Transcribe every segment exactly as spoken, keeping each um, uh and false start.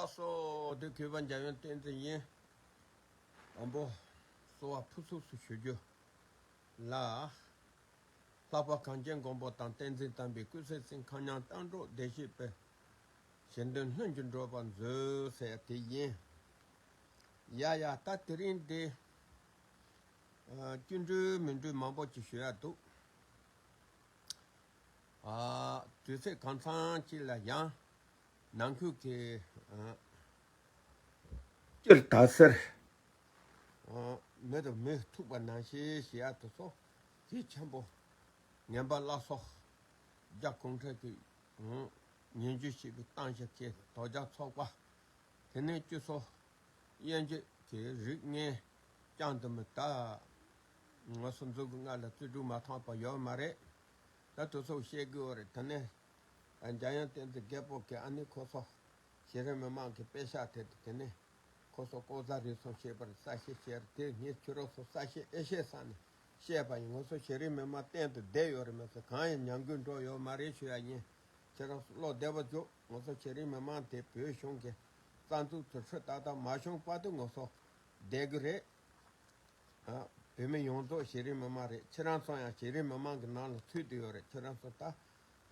སོ། དེ་གུས་པ་འཇམ་དབྱངས་བསྟན་འཛིན་ཡིན། དང་པོ། གསོལ་བ་ཕུར་ཚུགས་སུ་ཞུ་རྒྱུ་ལ། ལྷག་པ་གངས་ཅན་མགོན་པོ་དང་བསྟན་འཛིན་དམ་པའི་སྐུ་ཚེ་བརྟན། ཁམས་ཉམས་རྟ་མགྲོན་བདེ་གཤེགས་པའི། གཞན་དོན་ལྷུན་གྱིས་འགྲུབ་པར་མཛོད་ཟེར་དེ་ཡིན། ཡ་ཡ། ད་དེ་རིང་འདི། ཨ། སྐྱིད་འགྲོས་མི་འགྲོས་མང་པོ་ཅིག་ཞུ་ཡ་འདུག་ཨ། དུས་ཚོད་གང་འཚམ་ཅིག་ལ་ཡང་ནང་ཁུལ་གྱི། ཨ། སྤྱིར་དག་སེལ། ཨ། མི་དང་མི་ཐུག་པ་ནང་བཞིན་ཞེས་ཡ་དེ་ཚོ་གལ་ཆེན་པོ། ངན་པ་བླ་སྲོག་རྒྱ་གུང་ཁྲན་གྱིས། ཨ། ཉེས་འཛུགས་བྱས་པའི་གཏམ་བཤད་ཀྱི་དོལ་རྒྱལ་ཚོགས་པ། དེ་ནས་སྤྱི་ཚོགས་དབྱེ་འབྱེད་ཀྱི་རིགས་ངན་རྐྱང་དུ་མི་ད། ང་ཚོ་མཛུབ་གུ་ལྔ་ལ་རྩིས་དྲུག་མ་ཐོན་པ་ཡོད་མ་རེད། ད་དེ་ཚོ་བཤད་དགོས་པ་རེད། དེ་ནས་འཇམ་དབྱངས་བསྟན་འཛིན་རྒད་པོ་གིས་ཨ་ནི་ཁོ་ཚོ་གཞི་རིམ་མི་མང་གི་པེ་ཤག་དེ་དེ་ནས་ཁོ་ཚོ་ལྐོག་ཟ་རེ་ཚོ་བྱས་པར་གསལ་བཤད་བྱས་རེད། དེ་ངས་ཁྱོད་རང་ཚོ་གསལ་བཤད་ཨེ་བཤད་ས་ནས་བཤད་པ་ཡིན། ང་ཚོ་གཞི་རིམ་མི་མང་གཏན་དུ་བསྡད་ཡོད་རེད་མ་ཟད། གང་ཡང་ཉམས་རྒུད་འགྲོ་ཡོད་མ་རེད་ཞུ་ཡ་ཡིན། ཁྱེད་རང་ཚོ་བློ་བདེ་པོ་བཅུག་ང་ཚོ་གཞི་རིམ་མི་མང་དེ་བོད་གཞུང་གི་རྩ་འཛུགས་དུ་ཁྲིད་ཏག་ཏག་མ་བྱུང་བར་དུ་ང་ཚོ་བསྡད་གི་རེད། ཨ། བོད་མི་ཡོངས་རྫོགས་གཞི་རིམ་མི་མང་རེད། ཁྱེད་རང་ཚོ་ཡང་གཞི་རིམ་མི་མང་གི་ནང་ལ་ཚུད་དུ་ཡོད་རེད། ཁྱེད་རང་ཚོ་ད་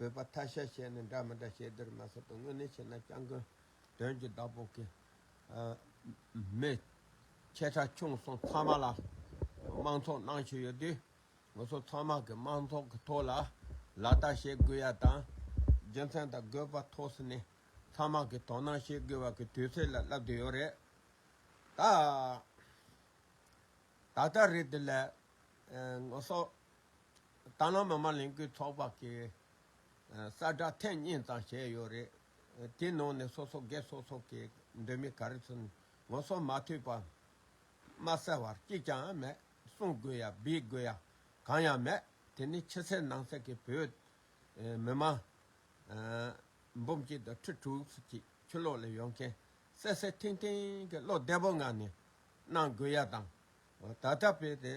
བོད་པ་ཐ་ཤལ་བྱས་ནས་འདྲ་མི་འདྲ་བྱས་དེར་མ་ཟད་དུ་དངོས་གནས་བྱས་ན་སྐྱབས་མགོན་དོན་གྱི་བདག་པོ་གི། ཨ། མི་ཆེ་ཕྲ་ཆུང་གསུམ་ཚང་མ་ལ་དམངས་གཙོ་གནང་བཞིན་ཡོད་དུས། ང་ཚོ་ཚང་མ་གི་དམངས་གཙོ་གི་ཐོག་ལ་ལག་བསྟར་བྱེད་དགོས་ཡ་དང་། རྒྱུ་མཚན་དང་དགོས་པ་ཐོག་སུ་ནས་ཚང་མ་གི་དོ་སྣང་བྱེད་དགོས་པ་གི་དུས་ཚོད་ལ་སླེབས་བསྡད་ཡོད་རེད། ད། ད་ལྟ་རེད་དེ་ལ། ཨ། ང་ཚོ་ད་ལམ་མི་མང་ལས་འགུལ་ཚོགས་པ་གི། ཨ། གསལ་བསྒྲགས་ཐེངས་གཉིས་ཙམ་བྱས་ཡོད་རེད། དེའི་ནང་ནས་སོ་སོ་སྒེར་སོ་སོ་གི་འདོད་མི་ག་རེ་ཚོ་ང་ཚོ་མ་ཐུབ་པ་མ་གསལ་བར་གཅིག་ཀྱང་མེད། གསུང་དགོས་ཡ་འབུལ་དགོས་ཡ་གང་ཡང་མེད། དེ་ནི་ཕྱི་གསལ་ནང་གསལ་གྱི་བོད་མི་མང་འབུམ་གཅིག་དང་ཁྲི་དྲུག་ཅིག་ཕྱི་ལོགས་ལ་ཡོད་མཁན་གསལ་གསལ་ཐིང་ཐིང་གི་བློ་བདེ་པོ་ངང་ནས་གནང་དགོས་ཡ་དང་། ད་ལྟ་བོད་དེ་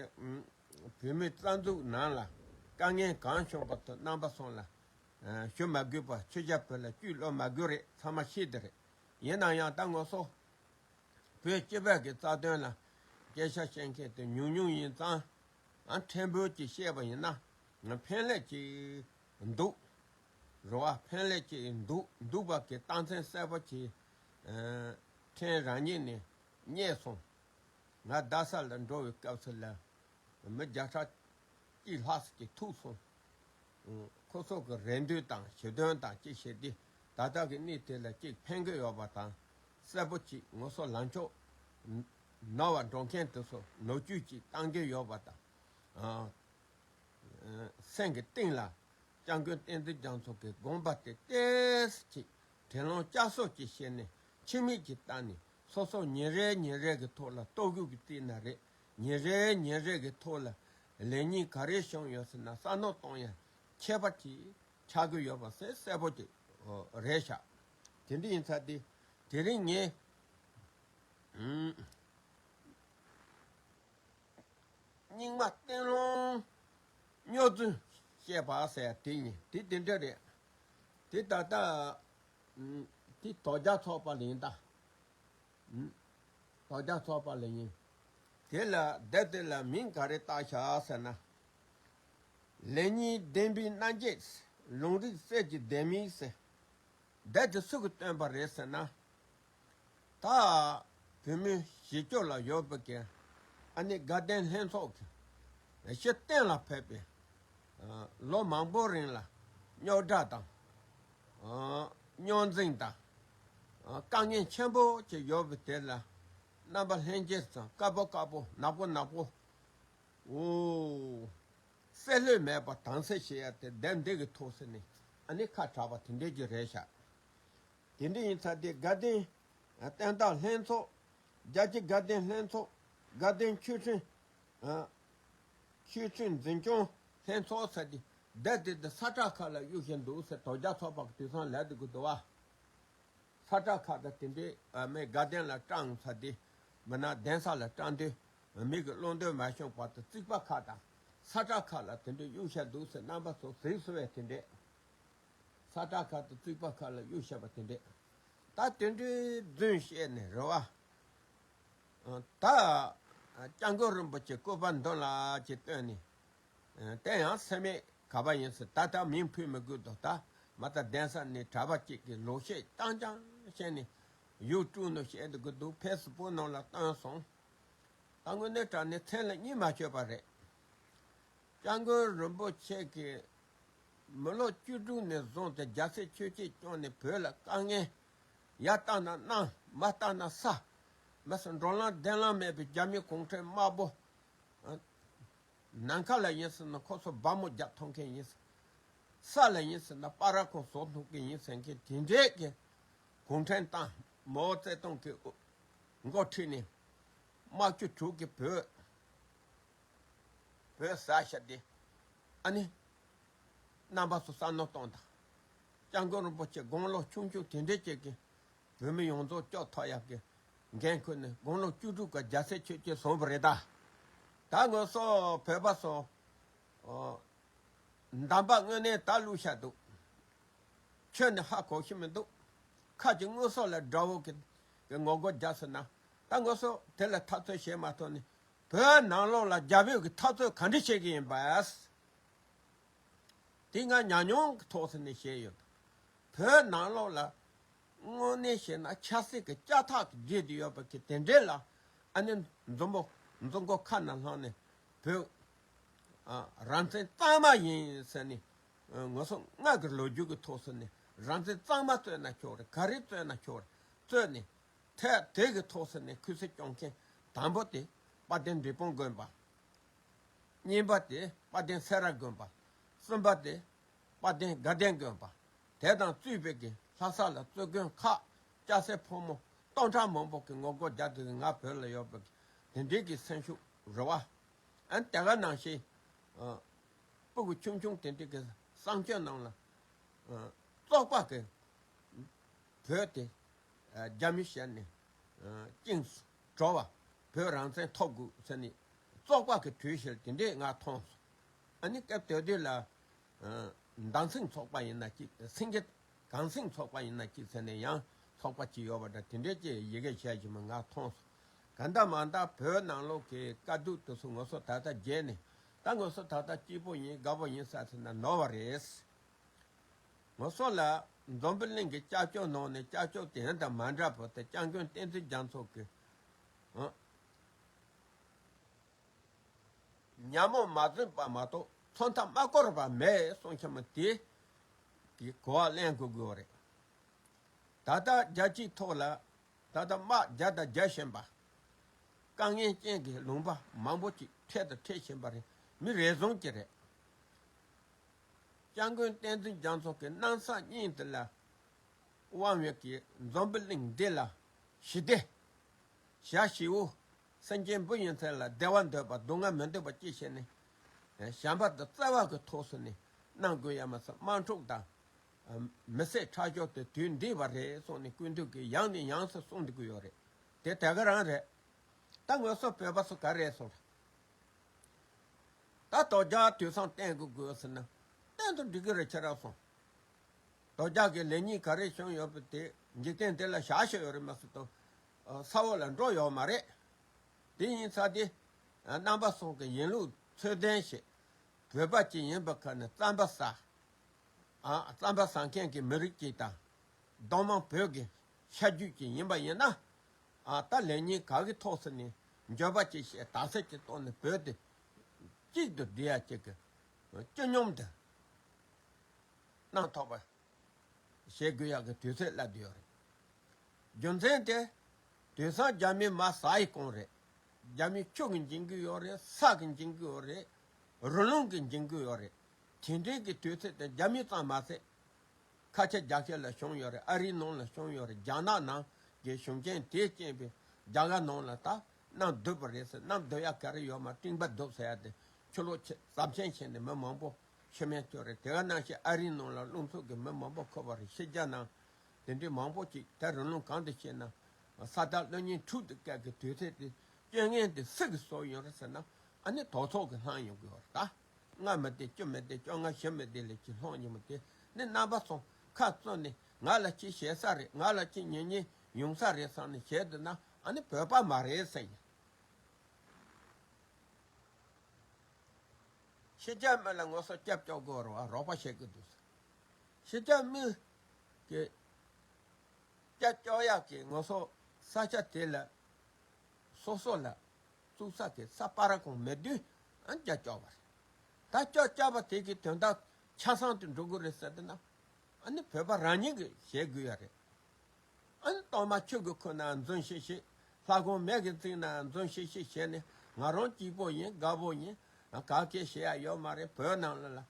བོད་མིའི་རྩ་འཛུགས་ནང་ལ་དཀའ་ངལ་གང་བྱུང་བར་དུ་རྣམ་པ་ཚོ་ལ་ཞུ་མ་དགོས་པ། ཆོས་རྒྱལ་བོད་ལ་བཅུད་ལོག་མ་དགོས་རེད། ཚང་མ་ཤེས་དེ་རེད། ཡིན་ན་ཡང་ད་ང་ཚོ་བོད་སྤྱི་པའི་གི་རྩ་དོན་ལ་སྐད་ཆ་བཤད་མཁན་དེ་ཉུང་ཉུང་ཡིན་ཙང་། ཨ། ཕྲན་བུ་ཅིག་བཤད་པ་ཡིན་ན་ཕན་ལས་ཀྱི་འདུག་རེད་བ། ཕན་ལས་ཀྱི་འདུག་འདུག་པ་གི་རྟགས་མཚན་གསལ་པོ་ཅིག་ཨ། ཕྲན་རང་ཉིད་ནས་རྙེད་སོང་། ང་རྡ་ས་ལ་འགྲོ་བའི་སྐབས་སུ་ལ་མི་བརྒྱ་ཕྲག་གཅིག་ལྷག་ཙམ་ཅིག་ཐུག་སོང་། ཨ། ཁོ་ཚོ་གི་རེ་འདུན་དང་ཞུ་དོན་དང་ཅིག་བྱེད་དུས་ད་ལྟ་གི་གནས་དེ་ལ་ཅིག་ཕན་གི་ཡོད་པ་དང་། གསལ་པོ་ཅིག་ང་ཚོ་ལངས་ཕྱོགས་ནོར་བ་འགྲོ་མཁན་དེ་ཚོ་ནོར་བཅུད་ཅིག་བཏང་གི་ཡོད་པ་དང་། ཨ། སེམས་ཀྱི་གཏིང་ལ་སྐྱབས་མགོན་བསྟན་འཛིན་རྒྱ་མཚོ་གི་དགོངས་པ་དེ་ཏོག་ཙམ་ཅིག་དྲན་སློང་བསྐྱར་གསོ་ཅིག་བྱས་ནས་ཕྱི་མིག་ཅིག་བལྟས་ནས། སོ་སོ་ཉིན་རེ་ཉིན་རེ་གི་ཐོག་ལ་ལྟོ་གོས་ཀྱི་རྩིས་ན་རེད། ཉིན་རེ་ཉིན་རེ་གི་ཐོག་ལ་ལས་ཉིན་ག་རེ་བྱུང་ཡོད་ཟེར་ན་བསམ་བློ་གཏོང་ཡ་ཁྱད་པར་ཅིག་ཆགས་ཀྱི་ཡོད་པ་ཟེར་གསལ་པོ་ཅིག་རེད་ཤག་དེ་འདྲ་ཡིན་ཙང་དེ་དེ་རིང་ངས། ཨུམ། རྙིང་མ་བསྟན་སློང་རྙོག་འཛིང་བཤད་པ་ཟེར་ཡ་དེ་ཡིན། དེ་དེ་འདྲ་རེད། དེ་ད་ལྟ་ཨུམ། དེ་དོལ་རྒྱལ་ཚོགས་པ་ལ་ཡིན་ད། ཨུམ། དོལ་རྒྱལ་ཚོགས་པ་ལ་ཡིན། དེ་ལ་བསྡད་དེ་ལ་མིང་ག་རེ་བཏགས་ཤག་ཟེར་ན། ལེགས་ཉེས་བདེན་པའི་རྣམ་འབྱེད། ལུང་རིགས་གསེར་གྱི་ལྡེ་མིག་ཟེར། བསྡད་དེ་སུ་གིས་བཏོན་པ་རེད་ཟེར་ན། ད་བོད་མི་གཞིས་བྱེས་ལ་ཡོད་པའི་གི་ཨ་ནི་དགའ་ལྡན་ལྷན་ཚོགས་ཀྱི་ཕྱིར་གཏན་ལ་ཕེབས་པའི་ལོ་མང་པོ་རིང་ལ་རྙོག་དྲ་དང་རྙོག་འཛིང་དང་དཀའ་ངལ་ཆེན་པོ་ཅིག་ཡོད་པའི་དེ་ལ་རྣམ་པ་ལྷན་རྒྱས་ཚོ་དཀར་པོ་དཀར་པོ་ནག་པོ་ནག་པོ། འོ། བསལ་ལྷོད་མེད་པ་དྭངས་གསལ་བྱེད་ཡ་དེ་བསྡད་འདི་གི་ཐོག་སེ་ནས་ཨ་ནི་ཁ་གྲགས་པ་དེ་འདྲས་ཀྱི་རེད་ཤག་དེ་འདྲ་ཡིན་ཙང་དེ་དགའ་ལྡན་བསྟན་བདག་ལྷན་ཚོགས། རྒྱལ་སྤྱི་དགའ་ལྡན་ལྷན་ཚོགས། དགའ་ལྡན་ཆོས་ཁྲིམས། ཨ། ཆོས་ཁྲིམས་འཛིན་སྐྱོང་ལྷན་ཚོགས་ཟེར་དེ་བསྡད་དེ་དེ་ས་ཁྲ་ཁག་ལ་གཡུག་བཞིན་འདུག་ཟེར། དོལ་རྒྱལ་ཚོགས་པ་གི་དུས་སང་ལས་དེ་གི་འདུག་བ། ས་ཁྲ་ཁག་དང་དེ་འདྲའི་ཨ་མའི་དགའ་ལྡན་ལ་སྤྲང་ཚར་དེ་མི་ན་གདན་ས་ལ་སྤྲང་དུས་མི་གི་བློ་འདོད་མ་བྱུང་བར་དུ་རྩིག་པ་ཁག་དང་ས་ཁྲ་ཁག་ལ་དེ་འདྲའི་གཡུག་བཞག་འདུག་ཟེར། རྣམ་པ་ཚོ་གཟིགས་སོང་བས་དེ་འདྲས། ས་ཁྲ་ཁག་དང་རྩིག་པ་ཁག་ལ་གཡུག་བཞག་པ་དེ་འདྲས། ད་དེ་འདྲའི་རྫུན་བཤད་ནས་རེད་བ། ད་སྐྱབས་མགོན་རིན་པོ་ཆེ་སྐུ་པར་མདུན་ལ་ཅིག་བཏོན་ནས། དེ་ཡང་སེམས་མེད་ག་པ་ཡིན་ཟེར། ད་ལྟ་མིང་ཕུད་མི་དགོས་འདུག་ད་མ་ད་གདན་ས་ནས་གྲྭ་པ་གཅིག་གིས་ལོག་བཤད་རྐྱང་རྐྱང་བཤད་ནས་ཡུ་ཊུབ་ནང་བཤད་འདུག་གི་འདུག་ཕེ་སི་བུག་ནང་ལ་བཏོན་སོང་། ད་དངོས་གནས་དྲང་གནས་མཚན་ལ་གཉིས་མ་ཆོད་པ་རེད། སྐྱབས་མགོན་རིན་པོ་ཆེ་གིས་མི་ལོ་བཅུ་དྲུག་ནས་བཟུང་སྟེ་རྒྱལ་སྲས་ཆོས་ཀྱི་སྐྱོང་ནས་བོད་ལ་དཀའ་ངལ་ཡར་བཏང་ན་གནང་མར་བཏང་ན་ས། མ་ཟད་འགྲོ་ལམ་བདེ་ལམ་མེད་པའི་རྒྱ་མི་གུང་ཁྲན་དམར་པོ། ནམ་མཁའ་ལ་ཡིན་ཟེར་ན་ཁོ་ཚོ་སྦར་མོ་རྒྱག་ཐུབ་མཁན་ཡིན། ས་ལ་ཡིན་ཟེར་ན་པ་ར་ཁོ་བཟོ་ཐུབ་མཁན་ཡིན་ཟེར་མཁན་དེ་འདྲས་ཀྱི་གུང་ཁྲན་ཏང་མའོ་ཙེ་ཏུང་གི་འགོ་ཁྲིད་ནས་དམག་བཅུ་དྲུག་གི་བོད་བོད་ཟ་ཤ་དེ་ཨ་ནི་རྣམ་པ་ཚོ་བསམ་བློ་གཏོང་དང་། སྐྱབས་མགོན་རིན་པོ་ཆེ་དགུང་ལོ་ཆུང་ཆུང་དེ་འདྲས་ཅིག་གིས་བོད་མི་ཡོངས་རྫོགས་སྐྱོབ་ཐུབ་ཡག་གི་འགན་ཁུར་ནས་དགུང་ལོ་བཅུ་དྲུག་གི་རྒྱལ་སྲས་ཆོས་ཀྱི་བཟང་པོ་རེད་ད། ད་ང་ཚོ་བོད་པ་ཚོ་ཨོ་འདམ་པ་དངོས་གནས་ད་བླུགས་བཞག་འདུག་ཁྱོན་ནས་ཧ་གོ་ཤེས་མི་འདུག་ཁ་ཅིག་དངོས་ཟོག་ལ་དགྲ་བོ་གི་གི་ངོ་རྒོལ་རྒྱག་ཟེར་ན། ད་ང་ཚོ་དེ་ལ་འཐབ་རྩོད་བྱེད་མ་ཐུབ་ནས་བོད་ནང་ལོགས་ལ་རྒྱ་བོད་ཀྱི་འཐབ་རྩོད་ག་འདྲ་བྱེད་ཀྱི་ཡིན་པ། དེ་ང་ཉམས་མྱོང་གི་ཐོག་ནས་བཤད་ཡོད། བོད་ནང་ལོགས་ལ་དངོས་གནས་བཤད་ན་ཆབ་སྲིད་ཀྱི་ལྕགས་ཐག་གིས་བསྒྲིལ་ཏེ་ཡོད་པ་གི་དེ་འདྲས་ལ་ཨ་ནི་མཛུབ་མོ་མཛུབ་མགོ་ཁ་ནས་བསླངས་ནས་བོད་ཨ་རང་བཙན་གཙང་མ་ཡིན་ཟེར་ནས། ཨ་ང་ཚོ་སྔར་གྱི་ལོ་རྒྱུས་ཀྱི་ཐོག་ནས་རང་བཙན་གཙང་མ་རྩོད་ན་ཆོག་རེད། ག་རེ་རྩོད་ན་ཆོག་རེད། རྩོད་ནས་ཐད་དེ་གི་ཐོག་ནས་ཁུ་སིམ་སྐྱོང་མཁན་དང་པོ་དེ་དཔལ་ལྡན་འབྲས་སྤུངས་དགོན་པ། གཉིས་པ་དེ་དཔལ་ལྡན་སེ་ར་དགོན་པ། གསུམ་པ་དེ་དཔལ་ལྡན་དགའ་ལྡན་དགོན་པ། དེ་དང་གཙོས་པའི་གི་ལྷ་ས་ལ་རྩོད་དགོན་ཁག་སྐྱ་སེར་ཕོ་མོ་སྟོང་ཕྲག་མང་པོ་གི་ངོ་རྒོལ་རྒྱག་དུས་ང་བོད་ལ་ཡོད་པའི་དེ་འདྲའི་གི་སེམས་ཤུགས་རེད་བ། ཨ་ནི་དེ་ག་ནང་བཞིན་ཨ་སྤུ་གུ་ཆུང་ཆུང་དེ་འདྲའི་གི་བསམ་སྤྱོད་ནང་ལ་ཨ་བཙོག་པ་གི་བོད་དེ་ཨ་རྒྱ་མི་ཞལ་ནས་ཨ་བཅིངས་སུ་གྲོལ་བ། བོད་རང་བཙན་ཐོབ་དགོས་ཟེར་ནས་བཙོག་པ་གི་གྲོས་གཞིར་དེ་འདྲས་ང་མཐོང་སོང་། ཨ་ནི་སྐབས་དེ་དུས་ལ་ཨ་བདག་སེམས་ཚོགས་པ་ཡིན་ན་གཅིག་སེང་གེ་གངས་སེང་ཚོགས་པ་ཡིན་ན་གཅིག་ཟེར་ནས་ཡང་ཚོགས་པ་གཅིག་ཡོད་པ་འདྲ་དེ་འདྲས་ཀྱི་ཡི་གེ་བཤད་ཀྱི་མི་ང་མཐོང་སོང་། གང་ལྟར་མ་ལྟར་བོད་ནང་ལོགས་ཀྱི་དཀའ་སྡུག་དེ་ཚོ་ང་ཚོ་ད་ལྟ་བརྗེད་ནས་ད་ང་ཚོ་ད་ལྟ་སྐྱིད་པོ་ཡིན་དགའ་པོ་ཡིན་ས་ཟེར་ན་ནོར་བ་རེད། ང་ཚོ་ལ་འཛམ་བུ་གླིང་གི་སྐྱབས་བཅོལ་ནང་ནས་སྐྱབས་བཅོལ་དེ་དང་མ་འདྲ་བོ་དེ་སྐྱབས་མགོན་བསྟན་འཛིན་རྒྱ་མཚོ་གི་ཨ་ཉ་མོ་མ་འཛིན་པ་མ་གཏོགས་མཚོན་ཐབས་མ་བསྐོར་བ་མེད་གསུང་ཁྱམས་དེ་གི་གོ་བ་ལེན་དགོས་དགོས་རེད། ད་ལྟ་རྒྱལ་སྤྱིའི་ཐོག་ལ་ད་ལྟ་དམག་རྒྱག་དང་རྒྱག་བཞིན་པ། དཀའ་ངལ་ཅན་གྱི་ལུང་པ་མང་པོ་ཅིག་འཕྲད་དང་འཕྲད་བཞིན་པ་རེད། མི་རེ་ཟུང་གིས་རེད། སྐྱབས་མགོན་བསྟན་འཛིན་རྒྱ་མཚོ་གི་གནམ་ས་སྙིང་དེ་ལ་དབང་བའི་གི་འཛམ་བུ་གླིང་འདི་ལ་ཞི་བདེ། ཞྭ་ཞེ་བོ། སེམས་ཅན་འབུ་ཡི་མཚན་ལ་བདེ་བ་འདོད་པ་སྡུག་བསྔལ་མི་འདོད་པ་ཅི་བྱས་ནས། བྱམས་པ་དང་བརྩེ་བ་གི་ཐོག་སུ་ནས་གནང་དགོས་ཡ་མ་ཟད་དམག་འཁྲུག་དང་། མི་བསད་ཁྲག་སྦྱོར་དེ་དུས་འདས་པ་རེད་གསུངས་ནས་སྐུ་མདུན་གྱིས་ཡང་ནས་ཡང་སུ་གསུངས་འདུག་གི་ཡོད་རེད། དེ་དེ་ག་རང་རེད། ད་ང་ཚོ་བོད་པ་ཚོ་ག་རེ་ཟེར། ད་དོལ་རྒྱལ་དུས་སང་བསྟེན་དགོས་དགོས་ཟེར་ན་བསྟེན་དུ་འགྲིག་གི་རེད་ཁྱེད་རང་སོང་། དོལ་རྒྱལ་གྱི་ལེགས་ཉེས་ག་རེ་བྱུང་ཡོད་པ་དེ་འཇིག་རྟེན་འདི་ལ་བཞག་ཤེས་ཡོད་རེད་མ་གཏོགས་ས་འོག་ལ་འགྲོ་ཡོད་མ་རེད། དེ་ཡིན་ཙང་དེ་རྣམ་པ་ཚོ་གི་ཡིན་ལུགས་ཚོད་ལྡན་ཞིག་བོད་པ་ཅིག་ཡིན་པ་ཁ་ནས་རྩམ་པ་ཟ། ཨ་རྩམ་པ་ཟ་མཁན་གྱི་མི་རིགས་ཅིག་དང་། མདོ་མང་བོད་ཀྱི་ཆ་རྒྱུས་ཅིག་ཡིན་པ་ཡིན་ན། ཨ་ད་ལེགས་ཉེས་ག་གི་ཐོག་སུ་ནས་འགྱོད་པ་ཅིག་བྱས་དག་སེལ་གྱི་ཐོག་ནས་བོད་དེ་གཅིག་ཏུ་སྒྲིལ་ཡ་ཅིག་གི་སྤྱི་སྙོམས་དུ་གནང་ཐུབ་པ་བྱེད་དགོས་ཡག་གི་དུས་ཚོད་སླེབས་བསྡད་ཡོད་རེད། རྒྱུ་མཚན་དེ་དེང་སང་རྒྱ་མི་མ་ཟ་ཡི་གོང་རེད། རྒྱ་མི་ཆུ་གིས་འཇིང་གི་ཡོད་རེད། ས་གིས་འཇིང་གི་ཡོད་རེད། རི་ཀླུང་གིས་འཇིང་གི་ཡོད་རེད། དེ་འདྲའི་གི་དུས་ཚོད་དེ་རྒྱ་མི་ཙམ་མ་ཟད། ཁ་ཆེ་རྒྱ་ཆེ་ལ་བྱུང་ཡོད་རེད། ཨ་རིའི་ནང་ལ་བྱུང་ཡོད་རེད། རྒྱ་ནག་ནང་གི་གཞུང་ཆེན་དེ་སྐྱེས་པའི་རྒྱ་གར་ནང་ལ་ད་གནམ་སྡུག་པ་རེད་ཟེར། གནམ་སྡུག་ཡ་ག་རེ་ཡོད་མ། སྤྲིན་པ་སྡུག་ཟེར་ཡ་དེ་ཆུ་ལོག་ཆེ་ཟམ་ཆེན་བྱས་ནས་མི་མང་པོ་ཤི་རྨས་བྱུང་རེད། དེ་ག་ནང་བཞིན་ཨ་རིའི་ནང་ལ་རླུང་འཚུབ་ཀྱིས་མི་མང་པོ་འཁོར་བ་རེད། ཕྱི་རྒྱལ་ནང་དེ་འདྲའི་མང་པོ་ཅིག་ད་རི་ཀླུང་གང་དུ་སྐྱེས་ན་ས་དག་ཀླུ་གཉན་འཁྲུག་ཏུ་བཀལ་གྱི་དུས་ཚོད་དེ་སྐྱེ་ངན་དེ་སུ་གིས་བཟོས་ཡོད་རེད་ཟེར་ན་ཨ་ནི་དོལ་ཚོགས་ཀྱིས་བསླངས་ཡོང་གི་ཡོད་རེད་ད། ལྔ་མི་བདེ་བཅུ་མི་བདེ་བཅོ་ལྔ་བཞི་མི་བདེ་ལས་ཀྱི་ལྷོང་ཉིན་མོ་དེ་ནི་རྣམ་པ་ཚོ་ཁ་བཙུམ་ནས་ ང་ལ་ཅི་བྱེད་ས་རེད། ང་ལ་ཅི་ཉེ་ཉེ་ཡོང་ས་རེད་བསམ་ནས་བྱས་འདུག་ན། ཨ་ནི་བོད་པ་མ་རེད་ཟེར་ཡ། ཕྱི་རྒྱལ་མི་ལ་ངོ་སོ་སྐྱབས་བཅོལ་དགོས་རེད་བ། རོགས་པ་བྱེད་དགོས་འདུག་ཟེར། ཕྱི་རྒྱལ་མི་གི་སྐྱབས་བཅོལ་ཡག་གི་ངོ་སོ་ས་ཆ་དེ་ལ་སོ་སོ་ལ་བཙུགས་ས་གི་ས་སྤ་ར་ཁོང་མེད་དུས་ཨ་སྐྱབས་བཅོལ་བ་རེད། ད་སྐྱབས་བཅོལ་བ་དེ་གི་དོན་དག་ཆ་ཚང་དུ་འགྲོ་གི་རེད་ཟེར་དུས་ན། ཨ་ནི་བོད་པ་རང་ཉིད་ཀྱིས་བྱེད་དགོས་ཡ་རེད། ཨ་ནི་གཏོར་མ་ཆུ་གིས་ཁུར་ན་འཛུམ་ཤིག་ཤིག། ལྷ་ཁང་མེ་གིས་བཙིར་ན་འཛུམ་ཤིག་ཤིག་བྱས་ནས། ང་རང་སྐྱིད་པོ་ཡིན། དགའ་པོ་ཡིན། ག་གེ་བྱེད་ཡ་ཡོད་མ་རེད། བོད་ནང་ལ་ལ་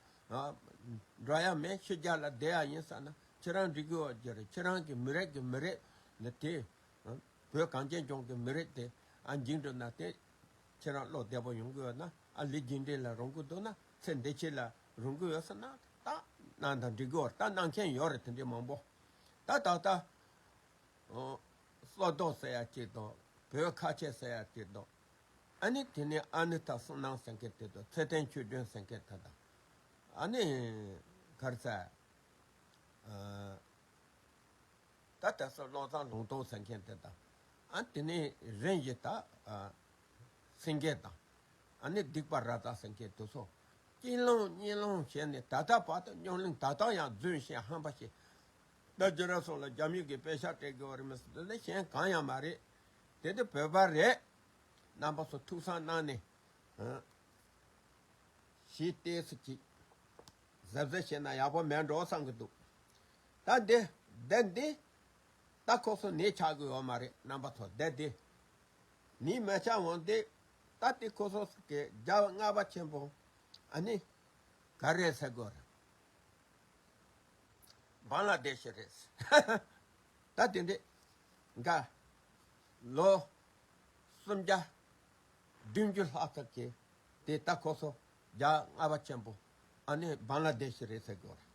འགྲོ་ཡ་མེད། ཕྱི་རྒྱལ་ལ་བསྡད་ཡ་ཡིན་ཟེར་ན། ཁྱེད་རང་འགྲིག་གི་ཡོད་ཀྱི་རེད། ཁྱེད་རང་གི་མི་རིགས་ཀྱི་མི་རེད་ལ་དེ། བོད་གངས་ཅན་ལྗོངས་ཀྱི་མི་རིགས་དེ་ཨ་འཇིག་འགྲོ་ན། དེ་ཁྱེད་རང་བློ་བདེ་པོ་ཡོང་གི་ཡོད་ན། ཨ་ལི་རྒྱུ་འབྲས་ལ་རུང་གི་འདུག་ན། ཚེ་འདི་ཕྱི་ལ་རུང་གི་ཡོད་ཟེར་ན། ད་གནང་དང་འགྲིག་གི་ཡོད་རེད། ད་གནང་མཁན་ཡོད་རེད། དེ་འདྲའི་མང་པོ། ད་ད་ལྟ་ཨོ། སོ་ཏོ་ཟེར་ཡ་གཅིག་དང་། བོད་ཁ་ཆེ་ཟེར་ཡ་གཅིག་དང་། ཨ་ནི་དེ་ནས་ཨ་ནུ་ཐ་སུ་ནང་ཟེར་མཁན་དེ་དང་། ཚེ་བརྟན་ཆོས་སྒྲོན་ཟེར་མཁན་དེ་དང་། ཨ་ནི་ག་རེ་ཟེར། ཨ། ད་ད་སོ་བློ་བཟང་ལུང་སྟོང་ཟེར་མཁན་དེ་དང་། ཨ། དེ་ནས་རིམ་བཞིན་ད། ཨ། སེང་གེ་དང་། ཨ་ནི་སྡིག་པ་ར་ད་ཟེར་མཁན་དེ་ཚོ། གཅིག་ལོང་གཉིས་ལོང་བྱས་ནས། ད་ལྟ་བར་དུ་རྙོག་གླེང་ད་ལྟ་ཡང་རྫུན་བཤད་ཧམ་པ་བཤད། ད་རྗེ་རབ་སོང་ལ་རྒྱ་མི་གིས་པེ་ཤག་སྤྲད་དགོས་པ་རེད་མི་སྲིད་དེ་ནི་གཞན་གང་ཡང་མ་རེད། དེ་དེ་བོད་པ་རེད། རྣམ་པ་ཚོ་ཐུགས་བསམ་གནང་ནས། ཨ། ཞིག་ཏོག་ཙམ་ཅིག་གཟབ་གཟབ་བྱས་ན་ཡག་པོ་མེད་འགྲོ་བསམ་གི་འདུག། ད་འདི་འདི་འདི་ད་ཁོ་ཚོ་ནད་ཆགས་གི་ཡོད་མ་རེད། རྣམ་པ་ཚོ། འདི་འདི་ནད་མི་ཆགས་འོང་དེ། ད་དེ་ཁོ་ཚོ་གི་རྒྱལ་བ་ལྔ་པ་ཆེན་པོ། ཨ་ནི་ག་རེ་ཟེར་དགོས་རེད། བང་ལ་དེ་ཤི་རེད། ད་དེ་འདྲས་འགའ་ལོ་སུམ་བརྒྱ་བདུན་ཅུ་ལྷག་ཙམ་གྱི་དེ། ད་ཁོ་ཚོ་རྒྱལ་ལྔ་པ་ཆེན་པོ། ཨ་ནི་བང་ལ་དེ་ཤི་རེད་ཟེར་དགོས་རེད།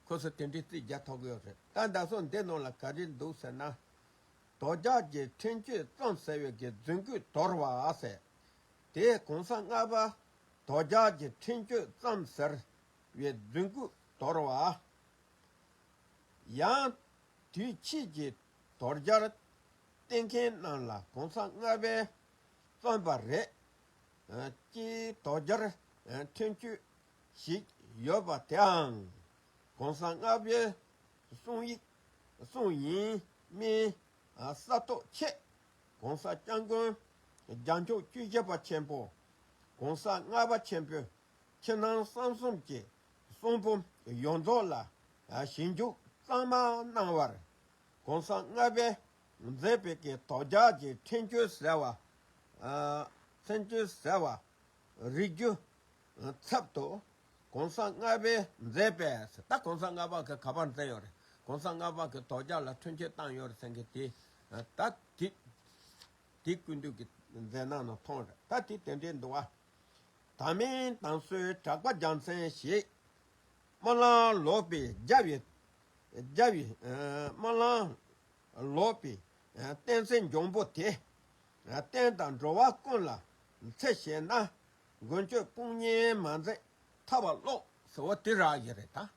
ཁོ་ཚོ་དེ་འདྲས་རྩིས་རྒྱག་ཐུབ་ཀྱི་ཡོད་རེད། ད་ད་སོ་འདི་ནང་ལ་ག་རེ་འདུག་ཟེར་ན། དོལ་རྒྱལ་གྱི་ཁྲིམས་གཅོད་བརྩམས་ཟེར་བའི་གི་རྫུན་རྐུན་དོར་བ་ཟེར། དེ་གོང་ས་ལྔ་པ་དོལ་རྒྱལ་གྱི་ཁྲིམས་གཅོད་བརྩམས་ཟེར་བའི་རྫུན་རྐུན་དོར་བ། ཡང་དུས་ཕྱིས་ཀྱི་དོལ་རྒྱལ་བསྟེན་མཁན་རྣམས་ལ་གོང་ས་ལྔ་པས་བརྩམས་པ་རེད། ཨ། ཅེས་དོལ་རྒྱལ་ཁྲིམས་གཅོད་ཞིག་ཡོད་པ་དེའང་གོང་ས་ལྔ་པའི་གསུང་ཡིག་གསུང་ཡིན་མིན། ཨ། གསལ་རྟོགས་ཆེད་གོང་ས་སྐྱབས་མགོན་རྒྱལ་མཆོག་བཅུ་བཞི་པ་ཆེན་པོ། གོང་ས་ལྔ་པ་ཆེན་པོས་ཕྱི་ནང་གསང་གསུམ་གྱི་གསུང་འབུམ་ཡོངས་རྫོགས་ལ་ཞིབ་འཇུག་གཙང་མ་གནང་བར། གོང་ས་ལྔ་པས་མཛད་པའི་གི་དོལ་རྒྱལ་གྱི་ཁྲིམས་གཅོད་ཟེར་བ། ཨ། ཁྲིམས་གཅོད་ཟེར་བ་རིགས་རྒྱུད་ཚབ་ཏུ་གོང་ས་ལྔ་པས་མཛད་པས། ད་གོང་ས་ལྔ་པ་གིས་ག་པར་མཛད་ཡོད་རེད། གོང་ས་ལྔ་པ་གིས་དོལ་རྒྱལ་ལ་ཁྲིམས་གཅོད་བཏང་ཡོད་རེད་ཟེར་མཁན་དེ། ད་དེ་དེ་ཀུན་འདུས་ཀྱི་མཛད་རྣམ་ནང་མཐོང་རེད། ད་དེ་དེ་འདྲས་འདུག་བ། དམ་ཡེ་དམ་སྲོལ་གྲགས་པ་རྒྱལ་མཚན་ཞེས། སྨོན་ལམ་ལོག་པའི་རྒྱལ་བའི་རྒྱལ་བའི། ཨ། སྨོན་ལམ་ལོག་པའི། ཨ། བསྟན་སྲིད་འབྱུང་པོ་དེ། ཨ། བསྟན་དང་འགྲོ་བ་ཀུན་ལ་འཚེ་བྱེད་ན། མགོན་སྤྱོད་དཔུང་གཉེན་མ་མཛད་ཐར་པ་ལོག་ཟེར་བ་དེ་རག་གི་རེད་ད།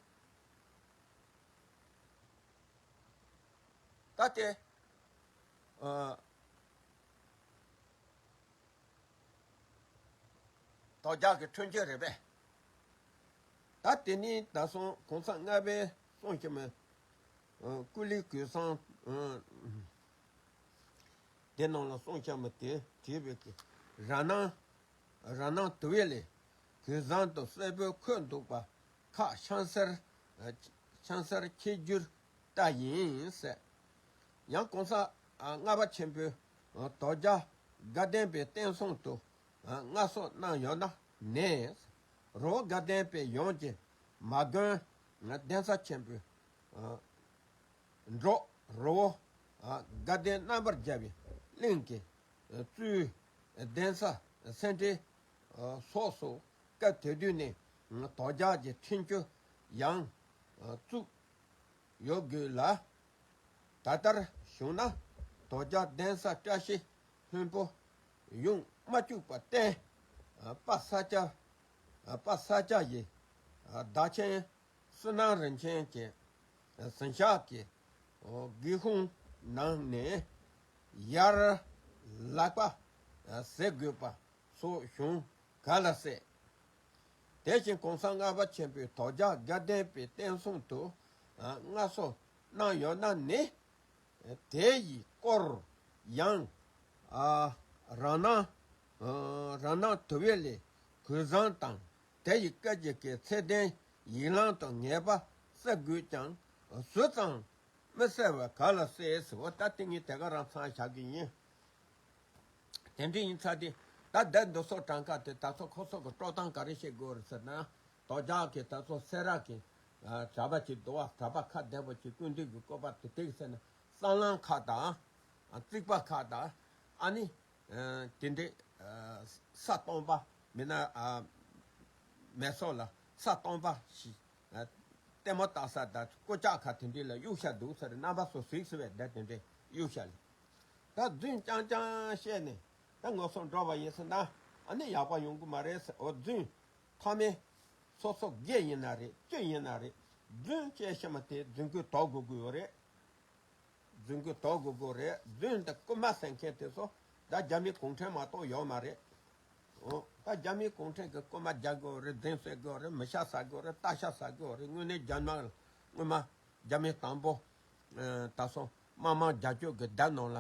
ད་དེ། ཨ། དོལ་རྒྱལ་གྱི་ཁྲིམས་གཅོད་རེད་པས། ད་དེ་ནི་ད་སོང་གོང་ས་ལྔ་པས་གསུངས་བཞག་མི། ཨ། ཀུ་ལི་གོས་བཟང་། ཨ། དེ་ནང་ལ་གསུངས་བཞག་མི་དེ་བྲིས་པའི་གི་ར་ནང་། ར་ནང་དུ་བའི་ལས། གོས་བཟང་དུ་སྲས་པོའི་ཁོས་འདུག་པ། ཁ་ཤང་སེར། ཨ། ཤང་སེར་ཁྱེད་འགྱུར་ལྟ་ཡིན་ཟེར། ཡང་གོང་ས། ཨ། ལྔ་པ་ཆེན་པོས། ཨ། དོལ་རྒྱལ་དགའ་ལྡན་པའི་བསྟན་སྲུང་དུ། ཨ། མངའ་གསོལ་གནང་ཡོད་ན་ནས། རི་བོ་དགའ་ལྡན་པའི་ཡུམ་གྱི་མ་དགོན། ཨ། གདན་ས་ཆེན་པོའི། ཨ། འབྲོག་རི་བོ། ཨ། དགའ་ལྡན་རྣམ་པར་རྒྱལ་བའི་གླིང་གི། ཨ། གཙོས་གདན་ས་སེ་འབྲས། ཨ། སོགས་སུ་སྐབས་དེ་དུས་ནས་དོལ་རྒྱལ་གྱི་ཁྲིམས་གཅོད་ཡང་བཙུགས་ཡོད་དགོས་ལ། ད་ལྟར་བྱུང་ན་དོལ་རྒྱལ་གདན་ས་བཀྲ་ཤིས་ལྷུན་པོ་ཡོང་མ་བཅུག་པར་བརྟེན། དཔལ་ས་སྐྱ། དཔལ་ས་སྐྱ་ཡི་བདག་ཆེན་བསོད་ནམས་རིན་ཆེན་གྱིས་ ཟིང་ཆ་གི་སྒེའུ་ཁུང་ནང་ནས་ཡར་ལག་པ་ཟེ་དགོས་པ་སོགས་བྱུང་ག་ལ་སྲིད། དེ་བཞིན་གོང་ས་ལྔ་པ་ཆེན་པོས་དོལ་རྒྱལ་དགའ་ལྡན་པའི་བསྟན་སྲུང་དུ་མངའ་གསོལ་གནང་ཡོད་ན་ནི། དེ་ཡི་སྐོར་ཡང་རང་སྣང་རང་སྣང་དུ་བས་ལས་གུས་བཟང་དང་དེ་ཡི་སྐད་ཅིག་གི་ཚད་ལྡན་ཡིག་ལམ་དུ་ངེས་པ་གསལ་དགོས་ཀྱང་ཟུར་ཙམ་མི་གསལ་བ་ག་ལ་སྲིད་ཟེར་བ། ད་དེ་ངས་དེ་ག་རང་ཚང་བཞག་གི་ཡིན། དེ་འདྲ་ཡིན་ཚ་དེ་ད་བསྡད་འདུག་སོགས་གྲངས་ཀ་དེ་ད་ཚོ་ཁོ་ཚོ་གི་དཀྲོག་གཏམ་ག་རེ་བཤད་དགོས་རེད་ཟེར་ན། དོལ་རྒྱལ་གྱི་ད་ཚོ་སེ་ར་གི་གྲྭ་པ་ཅིག་འདུག་བ། གྲྭ་པ་ཁ་བདེ་པོ་ཅིག་སྐུ་མདུན་གྱི་བཀོད་པ་དེ་དེ་ཟེར་ན་གསང་ལམ་ཁག་དང་རྩིག་པ་ཁག་དང་ཨ་ནི་དེ་འདྲའི་ས་སྟོང་པ་མིན་ན་མེ་སོགས་ལ་ས་སྟོང་པ་ཞིག་ལྟད་མོ་ལྟ་ས་དང་སྐོར་ལྕག་ཁ་དེ་འདྲའི་ལ་གཡུག་ཤ་འདུག་ཟེར། རྣམ་པ་ཚོ་གཟིགས་ཟེར་བས་བསྡད་དེ་འདྲའི་གཡུག་ཤ་ལ། ད་རྫུན་རྐྱང་རྐྱང་བཤད་ནས་ད་ངོ་སོ་འགྲོ་བ་ཡིན་ཟེར་ན་ཨ་ནི་ཡག་པ་ཡོང་གི་མ་རེད་ཟེར། འོ་རྫུན་ཐ་མའི་སོ་སོ་དགེ་ཡིན་ན་རེད་བཙུན་ཡིན་ན་རེད། རྫུན་བཤད་ཤེས་མ་དེ་རྫུན་རྐུན་དོར་དགོས་ཀྱི་ཡོད་རེད། རྫུན་རྐུན་དོར་དགོས་ཀྱི་རེད། རྫུན་དེ་རྐུན་མ་ཟེར་མཁན་དེ་ཚོ་ད་རྒྱ་མི་གུང་ཁྲན་མ་གཏོགས་ཡོད་མ་རེད། འོ་ད་རྒྱ་མི་གུང་ཁྲན་གྱི་རྐུན་མ་རྒྱག་དགོས་རེད། རྫུན་བཤད་དགོས་རེད། མི་ཤ་ཟ་དགོས་རེད། རྟ་ཤ་ཟ་དགོས་རེད། དངོས་གནས་རྒྱ་ནག་སྔོན་མ་རྒྱ་མི་དང་པོ་ད་སོང་དམག་དམངས་རྒྱ་སྐྱོབ་ཀྱི་དེབ་ནང་ལ་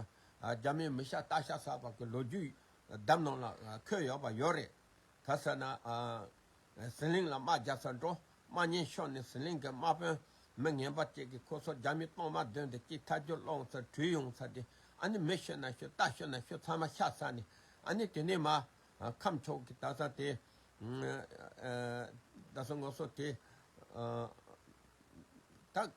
རྒྱ་མིའི་མི་ཤ་རྟ་ཤ་ཟ་བ་གི་ལོ་རྒྱུས་དེབ་ནང་ལ་འཁོད་ཡོད་པ་ཡོད་རེད། ག་ཟེར་ན། ཟི་ལིང་ལ་དམག་རྒྱག་ས་འགྲོ། དམག་ཉེན་ཤོར་ནས་ཟི་ལིང་གི་དམག་དཔོན་མི་ངན་པ་གཅིག་གིས་ཁོ་ཚོ་རྒྱ་མི་གཏོར་མ་བརྡུངས་ཏེ་གཅིག་ཐལ་རྡུལ་སློང་ཚར་བྲོས་ཡོང་ཚར་དེ། ཨ་ནི་མི་ཤི་ན་ཤི་རྟ་ཤི་ན་ཤི་ཚང་མ་ཤ་ཟ་ནས། ཨ་ནི་དེ་ནས་མ་ཁམས་ཕྱོགས་ཀྱི་ད་ས་དེ་ད་ས་ངོ་སོ་དེ་ད།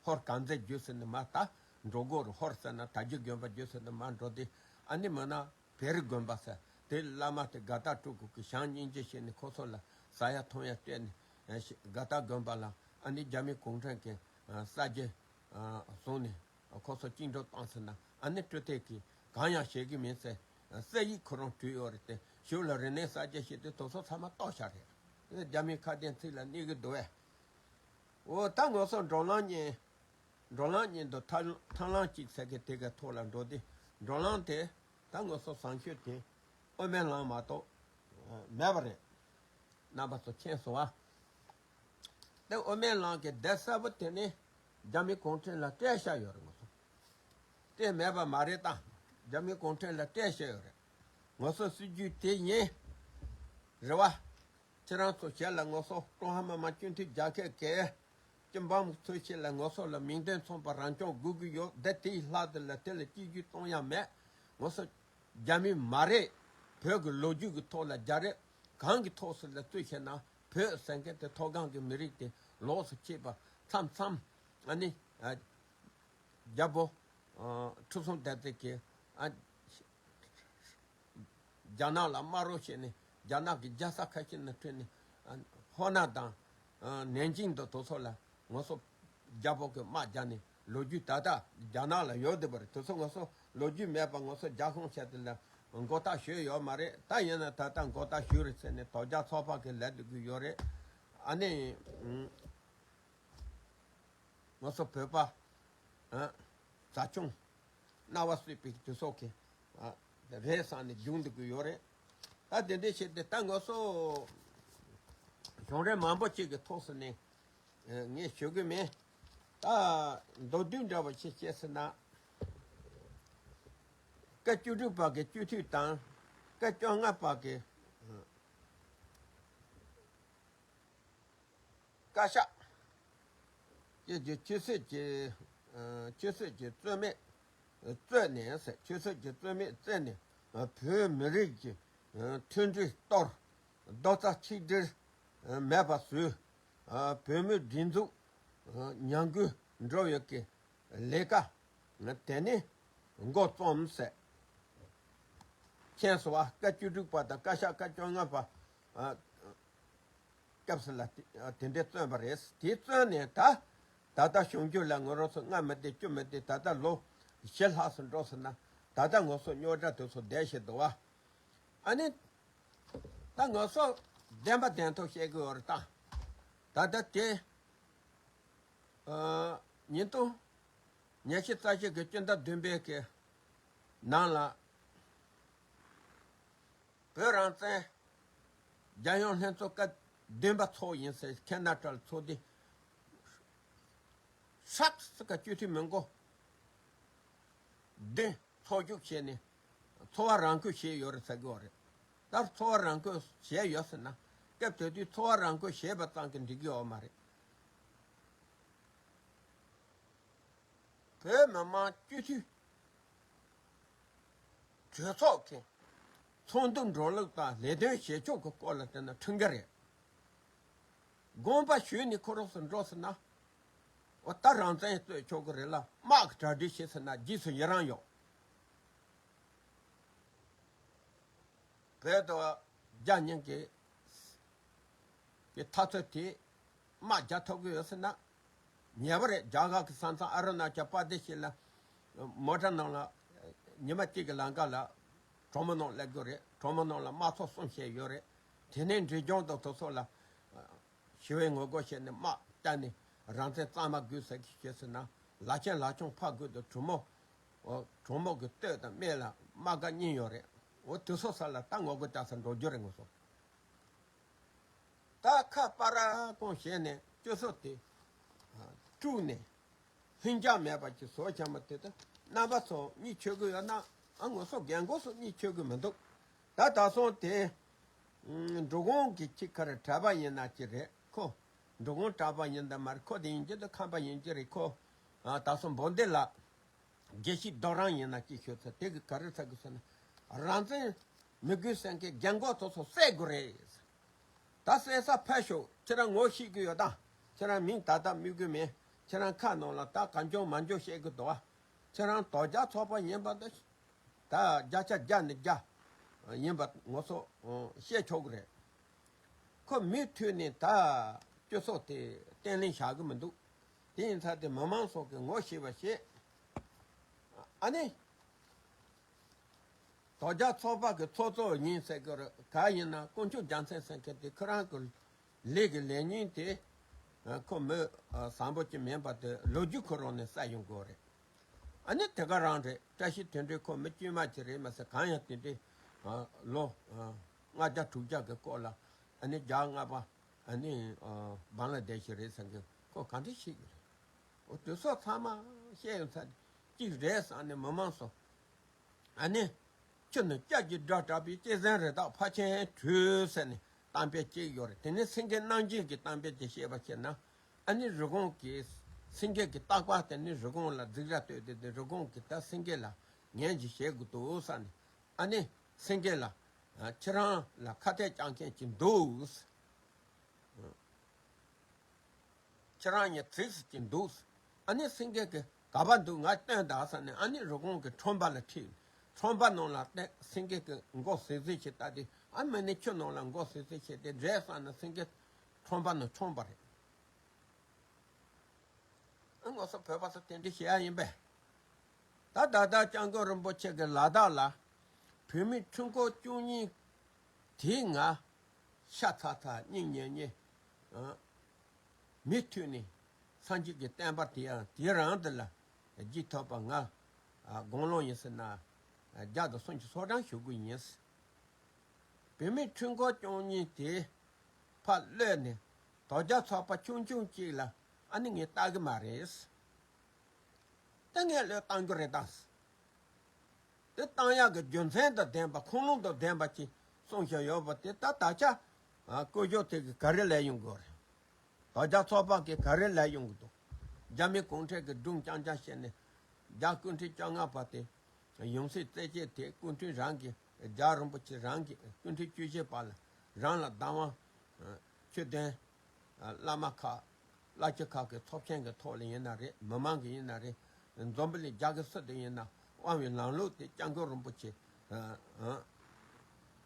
ཧོར་དཀར་མཛེས་བརྒྱུད་ཟེར་ནས་མར་ད་འགྲོ་དགོས་རེད། ཧོར་ཟེར་ན་དར་རྒྱས་དགོན་པ་བརྒྱུད་ཟེར་ནས་མར་འགྲོ་དེ། ཨ་ནི་མིན་ན་བེ་རི་དགོན་པ་ཟེར་དེ་བླ་མ་དེ་དགའ་ཐག་སྤྲུལ་སྐུ་གི་ཞང་སྙིང་རྗེ་བྱས་ནས་ཁོ་ཚོ་ལ་ཟ་ཡ་འཐུང་ཡ་སྤྲད་ནས། དགའ་ཐག་དགོན་པ་ལ་ཨ་ནི་རྒྱ་མི་གུང་ཁྲན་གྱི་ས་རྒྱུ་བཟུང་ནས་ཁོ་ཚོ་བཅིངས་འགྲོལ་བཏང་ཟེར་ན། ཨ་ནི་སྤྲུལ་སྐུ་གིས་གང་ཡང་བྱེད་ཀྱི་མིན་ཟེར་གསེར་ཡིག་ཁོ་རང་བྲིས་ཡོད་རེད་དེ། ཞོལ་ལ་རིག་གནས་གསར་བརྗེ་བྱས་དུས་དེ་ཚོ་ཚང་མ་གཏོར་བཞག་རེད། རྒྱ་མིའི་ཁ་གཏད་ཚིག་ལ་གནས་ཀྱི་འདུག་བས། འོ་ད་ངོ་སོ་བགྲོ་གླེང་གཉིས། བགྲོ་གླེང་གཉིས་འདུག་ཐ་ཐང་ལམ་གཅིག་ཟེར་མཁན་དེ་གའི་ཐོག་ལ་འགྲོ་དུས། བགྲོ་གླེང་དེ་ད་ངོ་སོ་བཟང་ཤོས་དེ་དབུ་མའི་ལམ་མ་གཏོགས་མེད་པ་རེད། རྣམ་པ་ཚོ་མཁྱེན་སོང་ཨ། དེ་དབུ་མའི་ལམ་གྱི་སྡེ་གསར་པ་དེ་ནི་རྒྱ་མི་གུང་ཁྲན་ལ་སྤྲད་བཞག་ཡོད་རེད། ངོ་སོ་དེ་མེད་པ་མ་རེད་ད། རྒྱ་མི་གུང་ཁྲན་ལ་སྤྲད་བཞག་ཡོད་རེད། ངོ་སོ་སྲིད་ཇུས་དེ་ཡིན། རེད་བ། ཁྱེད་རང་ཚོ་ཞལ་ལ་ངོ་སོ་ཀྲུང་ཧྭ་མི་དམངས་སྤྱི་མཐུན་རྒྱལ་ཁབ་ཀྱི་སྤྱི་འབངས་ཚོའི་ཆེད་ལ་ངོ་སོ་ལ་མིང་དོན་མཚུངས་པ་རང་སྐྱོང་དགོས་ཀྱི་ཡོད། འདི་དེའི་ལྷག་ཏུ་ལ་དེ་ལ་གཅིག་གྱུར་གཏོང་ཡ་མེད། ངོ་སོ་རྒྱ་མི་མ་རེད། བོད་ཀྱི་ལོ་རྒྱུས་ཀྱི་ཐོག་ལ་རྒྱ་རིགས་གང་གི་ཐོག་སུ་ལ་བརྩིས་བྱས་ན་བོད་ཟེར་མཁན་དེ་མཐོ་སྒང་གི་མི་རིགས་དེ་ལོགས་སུ་ཕྱེས་པ་མཚམས་མཚམས་ཨ་ནི་རྒྱལ་པོ་ཁྲི་སྲོང་ལྡེ་བཙན་གྱིས་ཨ། རྒྱ་ནག་ལ་དམའ་རོགས་བྱས་ནས་རྒྱ་ནག་གི་རྒྱལ་ས་ཁ་ཤས་ནང་ཁྲིད་ནས། ཧོ་ནན་དང་ནན་ཅིང་དང་དེ་ཚོ་ལ་ངོ་སོ་རྒྱལ་པོ་གི་དམག་རྒྱག་ནས་ལོ་རྒྱུས་ད་ལྟ་རྒྱ་ནག་ལ་ཡོད་བསྡད་པ་རེད། དེ་ཚོ་ངོ་སོ་ལོ་རྒྱུས་མེད་པ་ངོ་སོ་རྒྱ་ཁོངས་བྱས་དེ་ལ་མགོ་བཏགས་ཞུས་ཡོད་མ་རེད། ད་ཡིན་ན་ད་ལྟ་མགོ་བཏགས་ཞུས་རེད་ཟེར་ནས་དོལ་རྒྱལ་ཚོགས་པ་གི་ལས་འགུལ་ཡོད་རེད། ཨ་ནི། ང་ཚོ་བོད་པ། ཨ། བཟའ་ཆུང་། རྣ་བ་སྲིད་པའི་དུས་སོགས་ཀྱི། ཨ། རེད་བསམ་ནས་སྦྱོང་འདུག་གི་ཡོད་རེད། ད་དེ་འདྲའི་བྱས་ཏེ་ད་ང་ཚོ་གཞུང་རིམ་མང་པོ་ཅིག་གི་ཐོག་སུ་ནས། ཨ། ངས་ཞུ་གི་མེད། ད་མདོར་བསྡུས་འདྲ་བ་ཞིག་བྱས་ཟེར་ན། བཀའ་བཅུ་དྲུག་པ་གི་སྤྱི་འཐུས་དང་། བཀའ་བཅོ་ལྔ་པ་གི། ཨ། བཀའ་ཤག་ཀྱི་ཀྱི་ཆོས་སྲིད་ཀྱི། ཨ། ཆོས་སྲིད་ཀྱི་རྩོད་མེད་རྩོད་ནས་ཟེར། ཆོས་སྲིད་ཀྱི་རྩོད་མེད་རྩོད་ནས། ཨ། བོད་མི་རིགས་ཀྱི། ཨ། མཐུན་སྒྲིལ་གཏོར། རྡོག་རྩ་ཆིག་སྒྲིལ། ཨ། མེད་པ་བཟོས། ཨ། བོད་མིའི་སྒྲིག་འཛུགས། ཨ། ཉམས་རྒུད་འགྲོ་ཡོད་ཀྱི། ལས་ཀ་དེ་ནི་འགོ་རྩོམ་ཟེར། མཁྱེན་སོང་བ། བཀའ་བཅུ་དྲུག་པ་དང་བཀའ་ཤག་བཀའ་བཅོ་ལྔ་པ། ཨ། སྐབས་སུ་ལ་དེ་འདྲའི་བརྩོན་པ་རེད། དེ་བརྩོན་ནས་ད། ད་ལྟ་གཞུང་རྒྱུ་ལ་ང་རང་ཚོ་ལྔ་མི་བདེ་བཅུ་མི་བདེ། ད་ལྟ་ལོ་བཞི་ལྷག་སུ་འགྲོ་སོང་ན། ད་ལྟ་ང་ཚོ་རྙོག་དྲ་དེ་ཚོ་བསྡད་བཞིན་འདུག་བ། ཨ་ནི། ད་ང་ཚོ་བདེན་པ་བདེན་ཐོག་བཤད་དགོས་བར་ད། ད་ལྟ་དེ། ཉིས་སྟོང་ཉི་ཤུ་རྩ་གཅིག་གི་སྤྱི་ཟླ་བདུན་པའི་གི་ནང་ལ། བོད་རང་བཙན་རྒྱལ་ཡོངས་ལྷན་ཚོགས་སྐབས་བདུན་པ་ཚོགས་ཡིན་ཟེར། ཁེ་ན་ཌ་ལ་ཚོགས་འདུ་ཧྲག་སི་ཀ་སྤྱི་འཐུས་མི་མགོ་བདུན་ཚོགས་ཞུགས་བྱས་ནས་འཚོ་བ་རང་འཁོལ་བྱས་ཡོད་རེད་ཟེར་གི་ཡོད་རེད། ད་འཚོ་བ་རང་འཁོལ་བྱས་ཡོད་ཟེར་ན། སྐབས་དེ་དུས་འཚོ་བ་རང་འཁོལ་བྱས་པ་ཙམ་གྱིས་འགྲིག་གི་ཡོད་མ་རེད། བོད་མི་མང་སྤྱི་འཐུས་གྲོས་ཚོགས་ཀྱི་ཚོགས་འདུ་འགྲོ་ལུགས་དང་ལས་དོན་བྱེད་ཕྱོགས་ཀྱི་སྐོར་ལ་བལྟས་ན་ཁྲིམས་འགལ་རེད། དགོངས་པ་ཞུས་ནས་ཁོ་རང་ཚོ་འགྲོ་ཟེར་ན། འོ་ད་རང་བཙན་རྩོད་ཆོག་གི་རེད་ལ། དམག་གི་གྲ་སྒྲིག་བྱེད་ཟེར་ན་རྗེས་སུ་ཡི་རང་ཡོད། བོད་དུ་རྒྱ་གཉིས་ཀྱི་གི་འཐབ་རྩོད་དེ་དམག་རྒྱག་ཐུབ་ཀྱི་ཡོད་ཟེར་ན། ཉེ་བར་རྒྱ་གར་གྱི་ས་མཚམས་ཨ་རུ་ན་ཅལ་པར་དེ་ཤི་ལ་མོ་ཊ་ནང་ལ་ཉི་མ་གཅིག་གི་ལམ་ཁ་ལ་གྲོ་མོ་ནང་སླེབས་དགོས་རེད། གྲོ་མོ་ནང་ལ་དམག་ཚོགས་གསུམ་བྱས་ཡོད་རེད། དེ་ནས་འབྲས་ལྗོངས་དང་དེ་ཚོ་ལ་ཞི་བའི་ངོ་རྒོལ་བྱས་ནས་དམག་བཏང་ནས་རང་བཙན་གཙང་མ་དགོས་ཟེར་གྱི་བྱས་ཟེར་ན། ལག་ཆེན་ལག་ཆུང་ཕར་དགོས་དང་གྲོ་མོ། གྲོ་མོ་གི་སྟོད་དང་སྨད་ལ་དམག་སྒར་གཉིས་ཡོད་རེད། འོ་དེ་ཚོ་ས་ལ་ད་ངོ་རྒོལ་རྒྱག་ས་འགྲོ་རྒྱུ་རེད་ངོ་སོ། ད་ཁ་པར་ར་སྐོང་བྱས་ནས་སྤྱི་ཚོགས་དེ་དཀྲུགས་ནས་ལྷིང་འཇགས་མེད་པ་ཅིག་བཟོ་བྱ་མ་དེ་ད་རྣམ་པ་ཚོ་གཉིད་ཆོད་གི་ཡོད་ན། ཨ་ངོ་སོ་རྒན་གོག་ཚོ་གཉིད་ཆོད་གི་མི་འདུག་ད་ད་སོང་དེ་འགྲོ་གོང་གི་ཅིག་ཁར་གྲྭ་པ་ཡིན་ན་ཅི་རེད། ཁོ་འགྲོ་གོང་གྲྭ་པ་ཡིན་ད་མ་རེད། ཁོ་དེ་ཡིན་གྱི་ད་ཁམས་པ་ཡིན་གྱི་རེད། ཁོ་ད་སོང་འབོ་འདི་ལ། དགེ་བཤེས་རྡོ་རང་ཡིན་ན་ཅིག་ཤོད་ཚེ་དེ་གི་ག་རེ་ཚ་གི་ཟེར་ན། རང་བཙན་མི་དགོས་ཟེར་མཁན་རྒན་གོག་ཚོ་ཚོ་བསད་དགོས་རེད། ད་བསད་ས་ཕར་ཞོག་ཁྱེད་རང་ངོ་ཤེས་ཀྱི་ཡོད་ད། ཁྱེད་རང་མིང་ད་ལྟ་སྨོས་གི་མེད། ཁྱེད་རང་ཁ་ནང་ལ་ད་གང་བྱུང་མང་བྱུང་བཤད་གི་འདུག་ཨ། ཁྱེད་རང་དོལ་རྒྱལ་ཚོགས་པ་ཡིན་པ་འདི། ད་བརྒྱ་ཆ་བརྒྱ་ནས་བརྒྱ་ཡིན་པ་ངོ་སོ་བཤད་ཆོག་གི་རེད། ཁོ་མུ་མཐུད་ནས་ད་སྤྱི་ཚོགས་དེ་བརྟན་ལྷིང་བཞག་གི་མི་འདུག་དེ་ཡིན་ཙང་དེ་མི་མང་ཚོ་གི་ངོ་ཤེས་པ་བྱེད། ཨ་ནི། དོལ་རྒྱལ་ཚོགས་པ་གི་ཚོགས་གཙོ་ཡིན་ཟེར་གི་རེད། ག་ཡིན་ན་དཀོན་མཆོག་རྒྱལ་མཚན་ཟེར་མཁན་དེ་ཁོ་རང་གི་ལས་ཀྱི་ལས་ཉིན་དེ། ཁོ་མི་བཟང་པོ་ཅིག་མིན་པ་དེ་ལོ་རྒྱུས་ཁོ་རང་ནས་གསལ་ཡོང་གི་རེད། ཨ་ནི་དེ་ག་རང་རེད། བཀྲ་ཤིས་དོན་འགྲུབ་ཁོ་མི་དཀྱུས་མ་ཅིག་རེད་མ་ཟད། གང་ཡང་དེ་འདྲའི་ལོ་ལྔ་བརྒྱ་དྲུག་བརྒྱ་གི་སྐོར་ལ་ཨ་ནི་རྒྱ་ལྔ་པ་ཨ་ནི་བང་ལ་དེ་ཤི་རེད་ཟེར་མཁན་ཁོ་ག་འདྲ་ཤེས་ཀྱི་རེད། འོ་དེ་ཚོ་ཚང་མ་བཤད་ཡོང་ཚར་གཅིག་རེད་བསམ་ནས་མི་མང་ཚོ། ཨ་ནི། ཁྱོད་ནི་སྐྱབས་ཀྱི་དགྲ་དྲག་པའི་གཅན་གཟན་རི་དྭགས་ཕ་ཆེན་བྲོས་ཟེར་ནས་གཏམ་དཔེ་གཅིག་ཡོད་རེད། དེ་ནས་སེང་གེ་གནམ་རྒྱན་གྱི་གཏམ་དཔེ་དེ་བཤད་པ་བྱས་ན། ཨ་ནི་རི་ཀོན་གྱི་སེང་གེ་གི་རྟག་པར་དེ་ནི་རི་ཀོན་ལ་རྫིག་ར་ལྟོས་ཏེ། དེ་རི་ཀོན་གྱི་ད་སེང་གེ་ལ་ངན་གྱི་བྱེད་དགོས་འདུག་ཟེར་ནས། ཨ་ནི་སེང་གེ་ལ་ཁྱེད་རང་ལ་ཁ་གཏད་བཅག་མཁན་གྱི་འདུག་ཁྱེད་རང་ཉིད་ཚིག་ཟེར་གྱི་འདུག་ཨ་ནི་སེང་གེ་གི་ག་པར་འདུག་ང་སྟོན་དང་ཟེར་ནས། ཨ་ནི་རི་ཀོན་གྱི་ཁྲོན་པ་ལ་ཁྲིད། ཁྲོན་པ་ནང་ལ་བལྟས། སེང་གེ་གི་མགོ་ཟིག་ཟིག་བྱས་བལྟས་ཏེ། ཨ་མི་ནི་ཁྱོད་ནང་ལ་མགོ་ཟིག་ཟིག་བྱས་ཏེ་འདྲེ་ཟེར་ན་སེང་གེ་ཁྲོན་པ་ནང་མཆོངས་པ་རེད། ཨ་ངོ་སོ་བོད་པ་ཚོ་དེ་འདྲ་བྱེད་ཡ་ཡིན་པས། ད་ད་ལྟ་སྐྱབས་མགོན་རིན་པོ་ཆེ་གི་ལ་དྭགས་ལ་བོད་མིའི་ཁྲིམས་སྐོར་བཅུ་གཉིས་དེའི་ང་ཤ་ཚ་ཚ་སྙིང་ཉེ་ཉེ། ཨ། མུ་མཐུད་ནས་སངས་རྒྱས་ཀྱི་བསྟན་པ་དེ་ཡང་དེ་རང་དེ་ལ་རྒྱུད་ཐོགས་པ་ང་དགུང་ལོ་ཡིན་ཟེར་ན་བརྒྱ་དང་སུམ་ཅུ་སོ་གྲངས་ཞུ་དགོས་ཡིན། བོད་མིའི་ཁྲིམས་སྐོར་བཅུ་གཉིས་དེ་ཕར་གློད་ནས་དོལ་རྒྱལ་ཚོགས་པ་ཆུང་ཆུང་གཅིག་ལ་ཨ་ནི་ངས་ལྟ་གི་མ་རེད། ད་ངས་གློད་གཏང་རྒྱུ་རེད་ད། དེ་གཏང་ཡག་གི་རྒྱུ་མཚན་དང་ལྡན་པ། ཁུངས་ལུང་དང་ལྡན་པ་ཅིག་གསུངས་བཞག་ཡོད་པ་དེ་ད་ད་ཆ་བཀོད་ཤོག་དེ་གི་ག་རེ་ལས་ཡོང་དགོས་རེད། དོལ་རྒྱལ་ཚོགས་པ་གི་ག་རེ་ལས་ཡོང་གི་འདུག་རྒྱ་མི་གུང་ཁྲན་གི་སྒྲུང་རྐྱང་རྐྱང་བཤད་ནས། རྒྱ་སྐུ་ཕྲེང་བཅོ་ལྔ་པ་དེ་ཡང་སྲིད་རྩེ་གཅིག་དེ་སྐུ་ཕྲེང་རང་གི། རྒྱལ་བ་རིན་པོ་ཆེ་རང་གི། སྐུ་ཕྲེང་བཅུ་བཞི་པ་ལ་རང་ལ་བདག་དབང་ཆོས་ལྡན་བླ་མ་ཁག་བླ་སྤྱི་ཁག་གི་ཚོགས་ཆེན་གྱི་ཐོག་ལ་ཡིན་ན་རེད། མི་མང་གི་ཡིན་ན་རེད། འཛམ་བུ་གླིང་རྒྱ་གི་སུ་དེ་ཡིན་ན་དབང་བའི་ལམ་ལུགས་དེ་སྐྱབས་མགོན་རིན་པོ་ཆེ།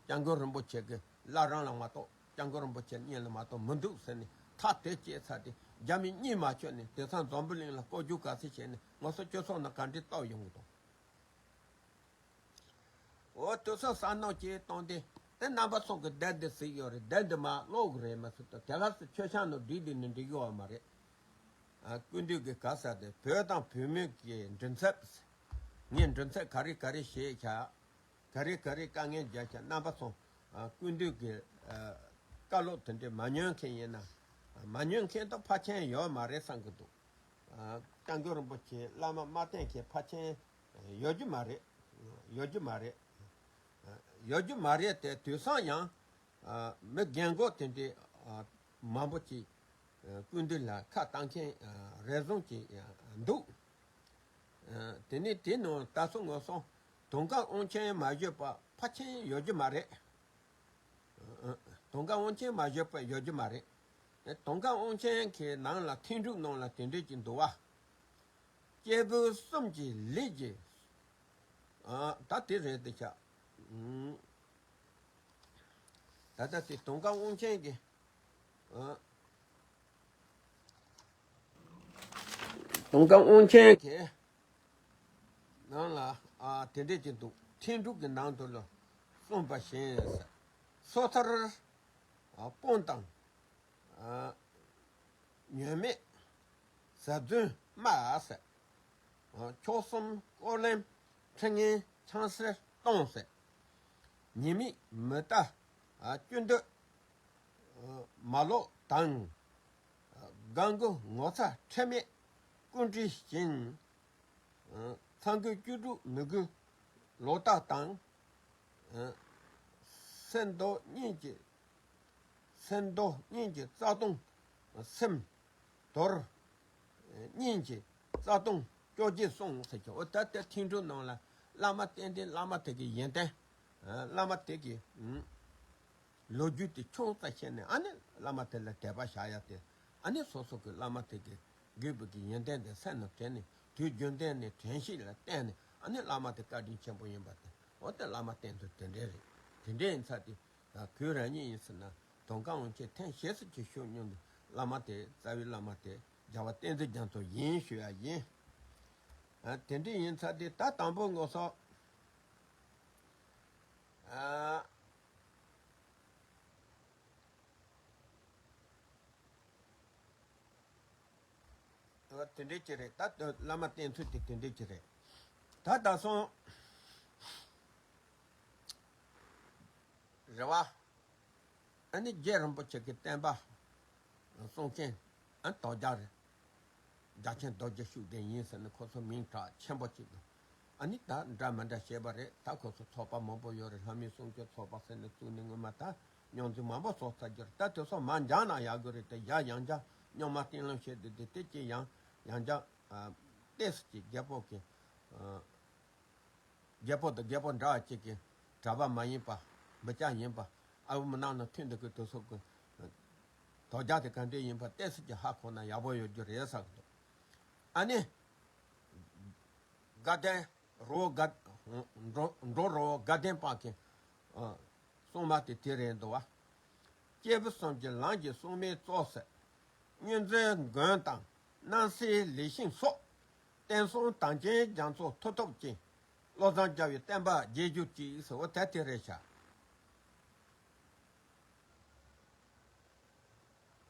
སྐྱབས་མགོན་རིན་པོ་ཆེ་གི་བླ་རང་ལ་མ་གཏོགས། སྐྱབས་མགོན་རིན་པོ་ཆེ་གཉིས་ལ་མ་གཏོགས་མི་འདུག་ཟེར་ནས་ཐག་དེ་བཅད་ཚར་ཏེ། རྒྱ་མི་གཉིད་མ་ཆོད་ནས་དེང་སང་འཛམ་བུ་གླིང་ལ་བཀོད་རྒྱུ་ག་ཚོད་བྱས་ནས་ང་ཚོ་སྤྱི་ཚོགས་ནང་ག་འདྲའི་གཏོར་ཡོང་གི་འདུག་འོ་དུ་ས་ས་ནོ་ཅེས་གཏོང་སྟེ། དེ་རྣམ་པ་ཚོ་གི་བསྡད་འདི་ཟིག་ཡོད་རེད། བསྡད་འདི་མ་ཀློག་གི་རེད་མ་ཟེར་ཏོ། དེ་ག་སུ་ཆོས་ཤག་ནང་བསྒྲིགས་འདི་ནི་འགྲིག་གི་བ་མ་རེད། ཨ་སྐུ་མདུན་གྱི་ག་ས་དེ་བོད་དང་བོད་མི་གི་མགྲིན་ཚབ། ངས་མགྲིན་ཚབ་ག་རེ་ག་རེ་བྱས་ཀྱང་། ག་རེ་ག་རེ་དཀའ་ངལ་བརྒྱབ་ཀྱང་རྣམ་པ་ཚོ། ཨ་སྐུ་མདུན་གྱི་ཨ་བཀའ་སློབ་དེ་འདྲས་མ་ཉན་མཁན་ཡིན་ན། མ་ཉན་མཁན་དང་ཕལ་ཆེར་ཡོད་མ་རེད་བསམ་གྱི་འདུག་ཨ་སྐྱབས་མགོན་རིན་པོ་ཆེ་བླ་མ་མ་བསྟེན་མཁན་ཕལ་ཆེར་ཡོད་རྒྱུ་མ་རེད། ཡོད་རྒྱུ་མ་རེད། ཡོད་རྒྱུ་མ་རེད་དེ། དུས་སང་ཡང་ཨ་མི་རྒན་གོག་དེ་འདྲས་ཨ་མང་པོ་ཅིག་ཨ་སྐུ་མདུན་ལ་ཁ་བཏང་མཁན་ཨ་རེ་ཟུང་ཅིག་ཨ་འདུག་ཨ་དེ་ནས་དེ་ནང་ད་སོ་ངོ་སོང་དུང་དཀར་དབང་ཆེན་མ་བཞུགས་པ་ཕལ་ཆེར་ཡོད་རྒྱུ་མ་རེད། ཨ་དུང་དཀར་དབང་ཆེན་མ་བཞུགས་པ་ཡོད་རྒྱུ་མ་རེད། དུང་དཀར་དབང་ཆེན་གྱི་ནང་ལ་ཐིམ་ཕྲུག་ནང་ལ་དེ་འདྲས་ཅིག་འདུག་བ། སྐྱེས་བུ་གསུམ་གྱི་ལས་ཀྱི། ཨ་ད་དེ་རེད་དེ་ཆ། ཨུམ། ད་ལྟ་དེ་དུང་དཀར་དབང་ཆེན་གྱི། ཨ་དུང་དཀར་དབང་ཆེན་གྱི་ནང་ལ་ཨ་དེ་འདྲས་ཀྱི་འདུག་ཐིམ་ཕྲུག་གི་ནང་དུ་ལ་གསུངས་པ་བཞིན་ཟེར། སོ་ཐར་ཨ་དཔོན་དང་། ཨ་ཉོན་མེད་ཟབ་རྫུན་སྨྲ་ཟེར། ཨ་མཆོག་གསུམ་སྐོར་ལེན་ཕྲེང་ངེ་ཆང་སེར་གཏོང་ཟེར། ཉེས་དམིགས་མི་ལྟ་ཨ་སྐྱོན་འདོད་ཨ་མ་ལོག་དང་། ཨ་དགའ་མགུ་ངོ་ཚ་ཁྲེལ་མེད་སྐུ་འདྲིས་བཞིན། ཨ་ཚ་མགུ་སྐྱིད་སྡུག་མི་དགོས་ལོག་ལྟ་དང་། ཨ་སེམས་རྡོ་སྙིང་གི། སེམས་རྡོ་སྙིང་གི་རྩ་ལྟུང་། སེམས་རྡོར་སྙིང་གི་རྩ་ལྟུང་སྐྱོ་བརྗེད་སོང་ཟེར་གྱི། འོ་ད་ལྟ་ཐིམ་ཕྲུག་ནང་ལ་བླ་མ་བསྟེན་ཏེ་བླ་མ་དེ་གི་ཡོན་ཏན། ཨ་བླ་མ་དེ་གི་ཨུམ། ལོ་རྒྱུས་དེ་ཆུང་ཙམ་བཤད་ནས། ཨ་ནི་བླ་མ་དེ་ལ་དད་པ་བཞག་ཡ་དེ། ཨ་ནི་སོ་སོ་གི་བླ་མ་དེ་གི་དགེ་བའི་གི་ཡོན་ཏན་དེ་སེམས་ནང་དྲན་ནས། དུས་རྒྱུན་གཏན་ནས་དྲན་ཤེས་ལ་བརྟེན་ནས། ཨ་ནི་བླ་མ་དེ་བཀའ་དྲིན་ཆེན་པོ་ཡིན་པ་དེ། འོ་དེ་བླ་མ་བསྟེན་ཚུལ་དེ་འདྲས་རེད། དེ་འདྲས་ཡིན་ཚར་དུས་ད་གུས་རང་ཉིད་ཡིན་ཟེར་ན། དུང་དཀར་དབང་ཆེན་ཐེངས་ཞེ་གསུམ་གྱི་ཞུ་མྱོང་དུས། བླ་མ་དེ་རྩ་བའི་བླ་མ་དེ་རྒྱལ་བ་བསྟན་འཛིན་རྒྱ་མཚོ་ཡིན་ཞུ་ཡ་ཡིན། ཨ་དེ་འདྲས་ཡིན་ཚར་དུས་ད་དང་པོ་ངོ་སོ། ཨ། དེ་འདྲས་ཅིག་རེད། ད་བླ་མ་བསྟེན་ཚུལ་དེ་དེ་འདྲས་ཅིག་རེད། ད་ད་སོང་རེད་བ། ཨ་ནི་རྗེ་རིན་པོ་ཆེ་གི་བསྟན་པ་སྲུང་མཁན་ཨ་དོལ་རྒྱལ་རེད། རྒྱལ་ཆེན་རྡོ་རྗེ་ཤུགས་ལྡན་ཡིན་ཟེར་ནས་ཁོ་ཚོ་མིང་གྲགས་ཆེན་པོ་ཅིག་འདུག་ཨ་ནི་ད་འདྲ་མི་འདྲ་བྱས་པ་རེད། ད་ཁོ་ཚོ་ཚོགས་པ་མང་པོ་ཡོད་རེད། ལྷ་མིའི་སྲུང་སྐྱོབ་ཚོགས་པ་ཟེར་ནས་བཙུགས་ནས་སྔོན་མ་ད་མྱོང་ཚོར་མང་པོ་བཟོ་ཚར་རྒྱུ་རེད། ད་དེ་ཚོ་མར་འགྱངས་ན་ཡག་གི་རེད་དེ། ཡ་ཡང་བསྐྱར་རྙོག་མ་གཏིང་ལམ་བྱས་དུས་དེ་དེ་ཅི་ཡང་ཡང་བསྐྱར་ཨ་ཏོག་ཙམ་ཅིག་རྒྱལ་པོ་གི་ཨ་རྒྱལ་པོ་དང་རྒྱལ་པོ་འདྲ་བ་ཅིག་གི་གྲྭ་པ་མ་ཡིན་པ། མི་སྐྱ་ཡིན་པ། ཨ་བུ་མི་ནང་ན་ཐོན་འདུག་གི། དེ་ཚོ་གི་དོལ་རྒྱལ་དེ་ག་འདྲས་ཡིན་པ་ཏོག་ཙམ་ཅིག་ཧ་གོ་ན་ཡག་པོ་ཡོད་རྒྱུ་རེད་བསམ་གི་འདུག་ཨ་ནི་དགའ་ལྡན་རི་བོ་དགའ། འབྲོག་འབྲོག་རི་བོ་དགའ་ལྡན་པ་གི་ཨ་སྲུང་མ་དེ་དེ་རེད་འདུག་བ། སྐྱེས་བུ་གསུམ་གྱི་ལམ་གྱི་སྲུང་མའི་གཙོ་ཟེར། གཉོས་མཛེས་མགོན་དང་སྣང་སྲིད་ལེགས་ཤིང་སོགས། བསྟན་སྲུང་དམ་ཅན་རྒྱ་མཚོ་མཐུ་སྟོབས་ཅན། བློ་བཟང་རྒྱལ་བའི་བསྟན་པ་རྒྱས་གྱུར་ཅིག་ཟེར། འོ་ད་དེ་རེད་ཤག་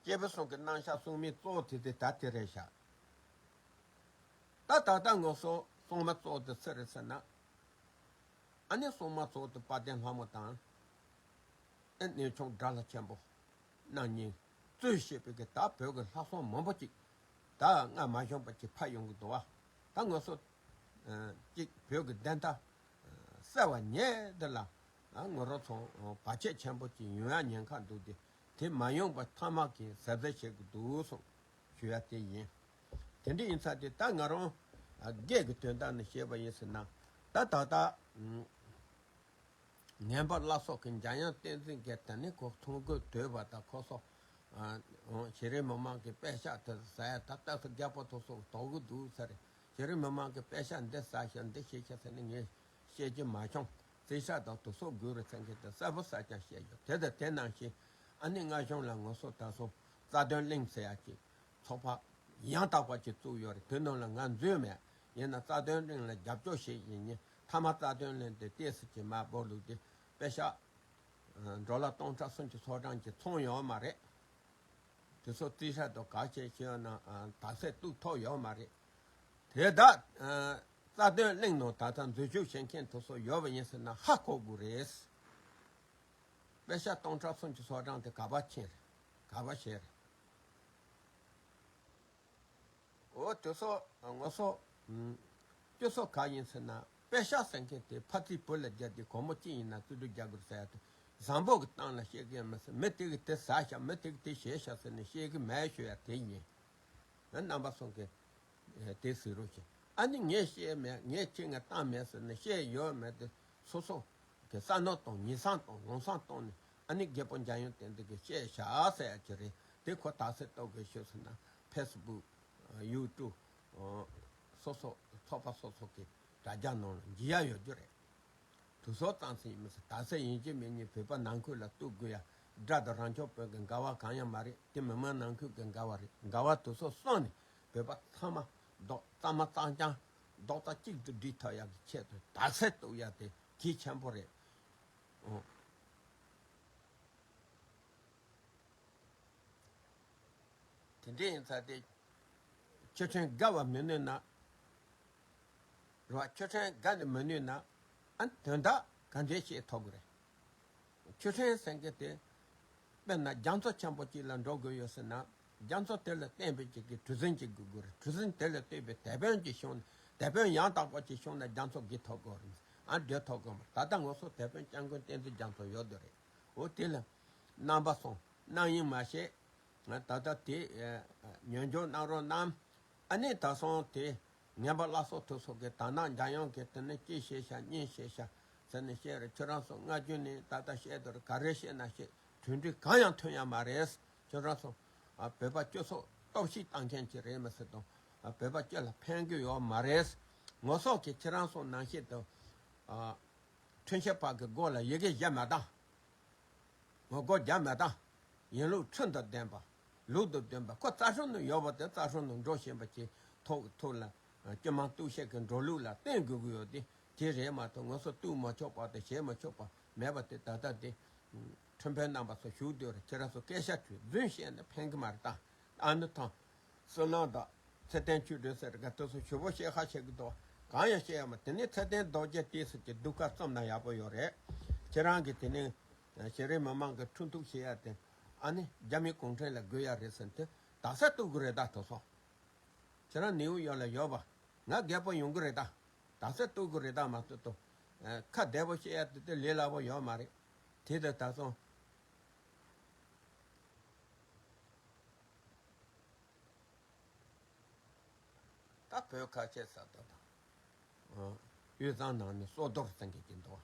སྐྱེས་བུ་གསུམ་གྱི་རྣམ་གཞག་སྲུང་མའི་གཙོ་བོ་དེ་དེ་ད་དེ་རེད་ཤག་ད་ད་ལྟ་ངོ་སོ་སྲུང་མ་གཙོ་བོ་དེ་སུ་རེད་ཟེར་ན། ཨ་ནི་སྲུང་མ་གཙོ་བོ་དེ་དཔལ་ལྡན་ལྷ་མོ་དང་། ཨེ་གནས་ཆུང་དགྲ་ལྷ་ཆེན་པོ་རྣམ་གཉིས་གཙོས་བྱས་པའི་གི་ད་བོད་ཀྱི་ལྷ་སྲུང་མང་པོ་ཅིག་ད་སྔར་མ་བྱུང་པ་ཅིག་ཕར་ཡོང་གི་འདུག་བ། ད་ང་ཚོ་ཅིག་བོད་ཀྱི་བདེན་མཐའ་གསལ་བ་ཉིད་འདི་ལ་ང་རང་ཚོ་བར་ཆད་ཆེན་པོ་ཅིག་ཡོང་ཡ་ཉེན་ཁ་འདུག་སྟེ། དེ་མ་ཡོང་པ་ཐ་མག་གིས་གཟབ་གཟབ་བྱེད་དགོས་འདུག་གསུངས་ཞུ་ཡ་དེ་ཡིན། དེ་འདྲ་ཡིན་ཙང་དེ་ད་ང་རང་སྒེར་གྱི་དོན་དག་ནས་བཤད་པ་ཡིན་ཟེར་ན། ད་ད་ལྟ་ངན་པ་བླ་སྲོག་གི་འཇམ་དབྱངས་བསྟན་འཛིན་གྱི་ད་ནི་ཁོ་ཐུགས་དགོས་འདོད་པ་དང་ཁོ་སོགས། ཨ་གཞི་རིམ་མི་མང་གི་པད་ཤག་དེ་ཟ་ཡ་ད་ལྟ་སུ་རྒྱལ་པོ་ཐུགས་སྲོག་དོག་གི་འདུག་ཟེར། གཞི་རིམ་མི་མང་གི་པད་ཤག་འདི་ཟ་ཤག་འདི་བྱེད་ཤག་ཟེར་ནས་ངས་བཤད་རྒྱུ་མ་བྱུང་། རྩིས་ཤག་དང་དུ་སོགས་དགོས་རེད་ཟེར་མཁན་དེ་གསལ་པོ་གསལ་རྐྱང་བཤད་ཡོད། དེ་དང་དེ་ནང་བཞིན་ཨ་ནི་སྔ་གཞུང་ལ་ང་ཚོ་ད་སོ་རྩ་དོན་གླིང་ཟེར་ཡ་ཅིག་ཚོགས་པ་ཡང་དག་པ་ཅིག་བཙུགས་ཡོད་རེད། དེ་ནང་ལ་ང་འཛུལ་མེད། ཡིན་ན་རྩ་དོན་གླིང་ལ་རྒྱབ་སྐྱོར་བྱེད་ཡིན་ཉིན་མཐའ་མ་རྩ་དོན་གླིང་དེ་ཏོག་ཙམ་ཅིག་མར་སྦོ་ལུག་དེ་པད་ཤག་ཌོ་ལར་སྟོང་ཕྲག་གསུམ་གྱི་ཚོགས་གྲངས་ཀྱི་ཚོང་ཡོད་མ་རེད། དེ་ཚོ་རྩིས་ཧྲ་དང་ག་བྱས་ཤེས་ན་དག་ཚད་གཏུག་ཐུབ་ཡོད་མ་རེད། དེ་དག་རྩ་དོན་གླེང་ནང་ད་ལྟ་འཛུལ་ཞུགས་བྱེད་མཁན་དེ་ཚོ་ཡོད་པ་ཡིན་ཟེར་ན་ཧ་གོ་དགོས་རེད། པེ་ཤག་སྟོང་ཕྲག་གསུམ་གྱི་ཚོགས་གྲངས་དེ་ག་པར་ཕྱིན་རེད། ག་པར་བྱས་རེད། འོ་དེ་ཚོ་ངོ་སོ། ཨུམ། སྤྱི་ཚོགས་ག་ཡིན་ཟེར་ན་པེ་ཤག་ཟེར་མཁན་དེ་ཕ་ཚིག་བུ་ལ་རྒྱབ་དེ་སྒོར་མོ་གཅིག་ཡིན་ན་རྩིས་སྤྲོད་རྒྱག་དགོས་ཟེར་ཡ་དེ་བཟང་པོ་གི་སྟེང་ལ་བཤད་གི་ཡོད་མ་ཟད། མི་དེ་གི་དེ་ཟ་ཤག་མི་དེ་གི་དེ་བྱས་ཤག་ཟེར་ནས་བཤད་གི་མེད་ཞུ་ཡ་དེ་ཡིན། ང་རྣམ་པ་ཚོ་གི་དེ་གཟིགས་རོགས་བྱེད། ཨ་ནི་ངས་བཤད་མེད། ངས་ཁྱེད་ངས་བཏང་མེད་ཟེར་ནས་བཤད་ཡོད་མེད་དེ་སོ་སོ་གི་བསམ་མནོ་དང་ངེས་བསམ་དང་ལངས་བསམ་བཏང་ནས། ཨ་ནི་རྒད་པོ་འཇམ་དབྱངས་བསྟན་འཛིན་གྱིས་བཤད་བཞག་ཟེར་ཡ་ཅིག་རེད། དེ་ཁོ་དག་ཚད་གཏུག་དགོས་ཤོད་ཟེར་ན་ཕེ་སི་བུག་ཡུ་ཊུབ། སོ་སོ་ཚོགས་པ་སོ་སོ་གི་དྲ་རྒྱ་ནང་ལ་འཇུག་ཡ་ཡོད་རྒྱུ་རེད། དུས་ཚོད་ཙམ་ཞིག་ཡིན་མི་སྲིད། དག་ས་ཡིན་གཅིག་མིན་གཉིས་བོད་པ་ནང་ཁུལ་ལ་གཏུག་དགོས་ཡ་དགྲ་དང་རང་སྐྱོང་བོད་ཀྱི་འགལ་བ་གང་ཡང་མ་རེད། དེ་མི་མང་ནང་ཁུལ་གྱི་འགལ་བ་རེད། འགལ་བ་དུས་ཚོད་སོང་ནས་བོད་པ་ཚང་མ་རྡོག་གཙང་མ་གཙང་རྐྱང་རྡོག་རྩ་གཅིག་ཏུ་སྒྲིལ་ཐུབ་ཡ་གི་ཆེད་དུ་དག་ས་གཏུག་ཡ་དེ་གལ་ཆེན་པོ་རེད། ཨོ། དེ་འདྲ་ཡིན་ཙང་དེ་ཆོས་ཁྲིམས་འགལ་བ་མི་ནུས་ན། རེད་བ། ཆོས་ཁྲིམས་འགལ་ནས་མི་ནུས་ན། ཨ་དོན་དག་ག་འདྲས་བཤད་ཐུབ་ཀྱི་རེད། ཆོས་ཁྲིམས་ཟེར་མཁན་དེ། དཔེར་ན་རྒྱ་མཚོ་ཆེན་པོ་གཅིག་ལ་འགྲོ་དགོས་ཡོད་ཟེར་ན། རྒྱ་མཚོ་དེ་ལ་བརྟེན་པའི་གཅིག་གི་གྲུ་གཟིངས་གཅིག་དགོས་དགོས་རེད། གྲུ་གཟིངས་དེ་ལ་བརྟེན་པའི་དེད་དཔོན་གཅིག་བྱུང་ནས། དེད་དཔོན་ཡང་དག་པ་གཅིག་བྱུང་ན་རྒྱ་མཚོ་བརྒལ་ཐུབ་དགོས་རེད། ཨ་བགྲོད་ཐུབ་དགོས་མ་རེད། ད་ལྟ་ང་ཚོ་དེད་དཔོན་སྐྱབས་མགོན་བསྟན་འཛིན་རྒྱ་མཚོ་ཡོད་དོ་རེད། འོ་དེ་ལ་རྣམ་པ་ཚོ་རྣམ་གཡེང་མ་བྱེད། ང་ད་ལྟ་དེ་ཨ་ཉན་འཇོག་གནང་རོགས་གནང་། ཨ་ནི་ད་སོང་དེ་ངན་པ་བླ་སྲོག་ཐུག་སོགས་ཀྱི་དག་སྣང་འཇམ་དབྱངས་ཀྱི་དེ་ནི་ཅི་བཤད་ཤག་གཉིས་བཤད་ཤག་ཟེར་ནས་བཤད་རེད། ཁྱོད་རང་ཚོ་སྔ་རྒྱུན་ནས་ད་ལྟ་བཤད་དོ་རེད། ག་རེ་བཤད་ན་བཤད། གྲོས་འགྲིག་གང་ཡང་ཐོན་ཡ་མ་རེད། ཁྱོད་རང་ཚོ་ཨ་བོད་པ་སྤྱི་ཚོགས་གཏོར་བཤིག་བཏང་མཁན་ཅིག་རེད་མི་སྲིད་དང་། ཨ་བོད་པ་སྤྱི་ལ་ཕན་གི་ཡོད་མ་རེད། ངོ་སོགས་ཀྱིས་ཁྱེད་རང་ཚོ་ནང་བཞིན་དུ་ཨ་ཁྲིམས་ཞིབ་པ་གི་མགོ་ལ་ཡི་གེ་བཞག་མ་བཏང་། ངོ་རྒོལ་རྒྱག་མ་བཏང་། ཡིན་ལུགས་ཁྲིམས་དང་ལྡན་པ། ལུགས་དང་ལྡན་པ། ཁོ་རྩ་ཁྲིམས་ནང་ཡོད་པ་དེ་རྩ་ཁྲིམས་ནང་འགྲོ་བཞིན་པ་ཅིག་ཐོག་ཐོག་ལ་སྤྱི་དམངས་གཏུག་བཤེར་གྱི་འགྲོ་ལུགས་ལ་བརྟེན་དགོས་ཀྱི་ཡོད་དེ། དེ་རེད་མ་གཏོགས་ང་ཚོ་གཏུག་མ་ཆོག་པ་དང་བྱེད་མ་ཆོག་པ་མེད་པ་དེ། ད་ལྟ་དེ་ཁྲིམས་དཔོན་རྣམ་པ་ཚོ་བཞུགས་སྡོད་རེད། ཁྱེད་རང་ཚོ་སྐད་ཆ་དྲིས་རྫུན་བཤད་ན་ཕན་གི་མ་རེད་ད། ཨ་ནི་ཐང་། བསོད་ནམས་དང་། ཚེ་བརྟན་ཆོས་སྒྲོན་ཟེར་ག་དེ་ཚོ་ཞུ་བོ་བཤད་ཁ་བཤད་གི་འདུག་གང་ཡང་བཤད་ཡ་མ། དེ་ནས་ཚེ་བརྟན་རྡོ་རྗེ་ལྟས་ཟེར་གྱི་སྡུག་ཁ་རྩོམ་ན་ཡག་པོ་ཡོད་རེད། ཁྱེད་རང་གི་དེ་ནས་ཤེས་རིག་མི་མང་གི་ཁྲིམས་གཏུག་བྱེད་ཡ་དེ། ཨ་ནི་རྒྱ་མི་གུང་ཁྲན་ལ་དགོས་ཡ་རེད་ཟེར་དེ་དག་ས་གཏུག་གི་རེད་ད། དེ་ཚོ་ཁྱེད་རང་ནིའུ་ཡོག་ལ་ཡོད་པ། ང་རྒད་པོ་ཡོང་གི་རེད་ད། དག་ས་གཏུག་གི་རེད་ད་མ་གཏོགས་དོ། ཁ་བདེ་པོ་བཤད་ཡ་དེ་དེ་ལས་སླ་པོ་ཡོད་མ་རེད། དེ་དེ་ད་སོང་། ད་བོད་ཁ་ཆེ་ས་ད་དང་། དབུས་གཙང་ནང་ནས་སོ་རྡོར་ཟེར་མཁན་གྱི་འདུག་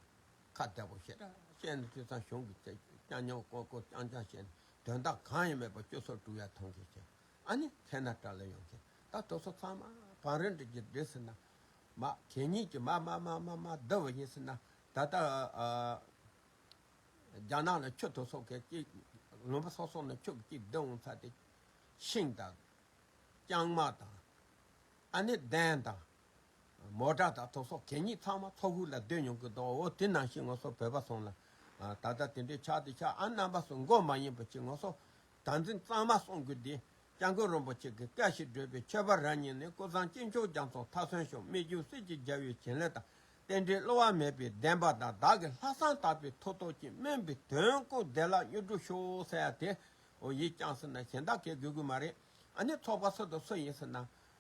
ཁ་བདེ་པོ་བཤད་བཤད་ནས་དུས་སང་གཞུང་གི་ཅ་ཅ་ཉོ་ཀོ་ཀོ་ཅང་ཅང་བཤད་ནས་དོན་དག་གང་ཡང་མེད་པ་སྤྱི་ཚོགས་དཀྲུག་ཡ་མཐོང་གི་བྱས། ཨ་ནི་ཁེ་ན་ཏྲ་ལ་ཡོང་མཁན་ད་དེ་ཚོ་ཚང་མ་བང་རིམ་འགྲིག་གི་འགྲིག་ཟེར་ན། མ་གད་སྙིགས་ཀྱི་མ་མ་མ་མ་མ་བསྡུ་བ་ཡིན་ཟེར་ན། ད་ལྟ་ཨ། རྒྱ་ནག་ལ་ཆུ་དེ་ཚོ་གི་གཅིག་ལུང་པ་སོ་སོ་ནས་ཆུ་གཅིག་བསྡུ་འོང་ཚར་དེ། ཤིང་དང་། ལྕང་མ་དང་། ཨ་ནི་གདན་དང་། མོ་ཊ་དང་དེ་ཚོ་གད་སྙིགས་ཚང་མ་མཚོ་ཁུག་ལ་བསྡུ་མྱོང་གི་འདུག་འོ་དེ་ནང་བཞིན་ང་ཚོ་བོད་པ་ཚོ་ལ་ད་ལྟ་དེ་འདྲའི་ཆགས་དེ་ཆགས། ཨ་རྣམ་པ་ཚོ་མགོ་མ་ཡིན་པ་ཅིག་ང་ཚོ་དམ་འཛིན་གཙང་མ་གསུང་དགོས་དེ། སྐྱབས་མགོན་རིན་པོ་ཆེ་གི་བཀའ་བཞིན་བགྲོད་པའི་ཆོས་པ་རང་ཉིད་ནི། ཀུན་བཟང་དཀྱིལ་འཁྱོག་རྒྱ་མཚོ་མཐའ་སོན་ཤོག་སྨིག་རྒྱུ་གསེར་གྱི་རྒྱལ་བའི་བྱིན་རླབས་དང་། རྟེན་འབྲེལ་བསླུ་བ་མེད་པའི་བདེན་པ་དང་། བདག་གི་ལྷག་བསམ་དག་པའི་ཐུགས་སྟོབས་ཀྱིས། སྨོན་པའི་དོན་ཀུན་བདེ་བླག་མྱུར་འགྲུབ་ཤོག་ཟེར་ཡ་དེ། འོ་ཡིད་བརྐྱངས་ཟེར་ན་གཞན་དག་གས་དགོས་ཀྱི་མ་རེད། ཨ་ནི་ཚོགས་པ་སུ་དང་སུ་ཡིན་ཟེར་ན།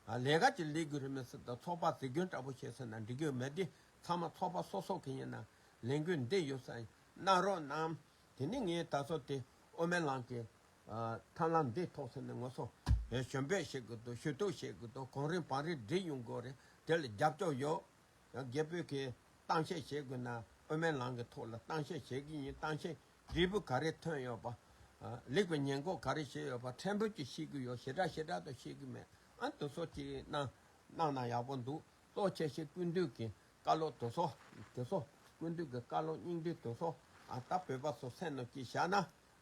ལས་ཀ་ཅིག་ལས་དགོས་རེད་མི་སྲིད་དང་། ཚོགས་པ་ཟིག་རྒྱུན་འདྲ་པོ་བྱས་ཟེར་ན་འགྲིག་གི་མེད་དེ། ཚང་མ་ཚོགས་པ་སོ་སོ་གི་ཡིན་ན་ལས་འགུལ་འདི་ཡོད་ས་གནང་རོགས་གནང་། དེ་ནི་ངས་ད་གཟོད་དེ་དབུ་མའི་ལམ་གྱི་ཨ་ཐབས་ལམ་འདི་ཐོག་ཟེར་ནས་ང་ཚོ་ཞུ་འབོད་བྱེད་དགོས་འདུག་ཞུ་གཏུག་བྱེད་དགོས་འདུག་གོང་རིམ་བང་རིམ་སྒྲིག་ཡོང་དགོས་རེད། དེ་ལ་རྒྱབ་སྐྱོར་ཡོད། ཡང་རྒད་པོས་ཀྱི་གཏམ་བཤད་བྱེད་དགོས་ན་དབུ་མའི་ལམ་གྱི་ཐོག་ལ་གཏམ་བཤད་བྱེད་ཀྱི་ཡིན། གཏམ་བཤད་འབྲས་བུ་ག་རེ་ཐོན་ཡོད་པ། ཨ་ལེགས་པའི་ཉེས་འགོག་ག་རེ་བྱས་ཡོད་པ། ཕྲན་བུ་ཅིག་ཤེས་ཀྱི་ཡོད། ཞེ་དྲག་ཞེ་དྲག་ཏུ་ཤེས་ཀྱི་མེད། ཨ་དེ་ཚོ་ཅིག་གནང་གནང་ན་ཡག་པོ་འདུག་གཙོ་ཆེ་ཤོས་སྐུ་མདུན་གྱི་བཀའ་སློབ་དེ་ཚོ། དེ་ཚོ་སྐུ་མདུན་གྱི་བཀའ་སློབ་སྙིང་བསྡུས་དེ་ཚོ། ཨ་ད་བོད་པ་ཚོ་སེམས་ནང་ཅིག་བཞག་ན།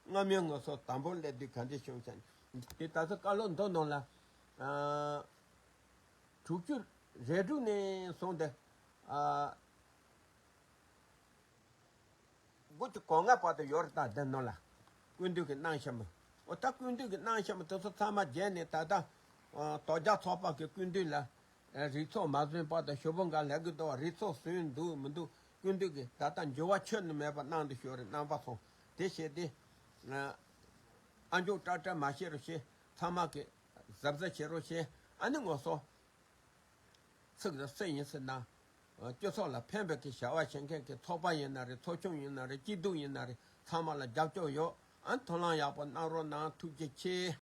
སྔ་མོའི་ང་ཚོ་དམ་པོར་སླེབས་དུས་ག་འདྲ་བྱུང་ཤག་དེ་ད་ཚོ་བཀའ་སློབ་མདོ་ནང་ལ། ཨ་དྲུག་ཅུ་རེ་དྲུག་ནས་བཟུང་སྟེ། ཨ་དགུ་བཅུ་གོ་ལྔ་བར་དུ་ཡོད་རེད་ད། དེ་ནང་ལ་སྐུ་མདུན་གྱིས་གནང་བཞིན་པ། འོ་ད་སྐུ་མདུན་གྱིས་གནང་བཞག་པ་དེ་ཚོ་ཚང་མ་བརྒྱབ་ནས་ད་ལྟ་ཨ་དོལ་རྒྱལ་ཚོགས་པ་གི་སྐུ་མདུན་ལ་ཨ་རིགས་ཚོགས་མ་བཟོས་བར་དུ་ཞུ་བོ་འགའ་ལས་ཀྱི་འདུག་རིགས་ཚོགས་བཟོས་འདུག་མི་འདུག་སྐུ་མདུན་གྱིས་ད་ལྟ་འགྱུར་བ་ཁྱོན་ནས་མེད་པ་གནང་འདུག་ཞུ་རེད། རྣམ་པ་ཚོ་དེ་བྱས་ཏེ་ཨ་ཨ་མཆོག་སྐྲག་སྐྲག་མ་བྱེད་རོགས་བྱེད། ཚང་མ་གི་གཟབ་གཟབ་བྱེད་རོགས་བྱེད། ཨ་ནི་ངོ་སོ། ཚིག་རེ་སུ་ཡིན་ཟེར་ན། སྤྱི་ཚོགས་ལ་ཕན་པའི་གི་བྱ་བ་བྱེད་མཁན་གྱི་ཚོགས་པ་ཡིན་ན་རེད། ཚོགས་ཆུང་ཡིན་ན་རེད། སྐྱིད་སྡུག་ཡིན་ན་རེད། ཚང་མ་ལ་རྒྱབ་སྐྱོར་ཡོད། ཨ་ནི་ཐུགས་ལན་ཡག་པོ་གནང་རོགས་གནང་། ཐུགས་རྗེ་ཆེ།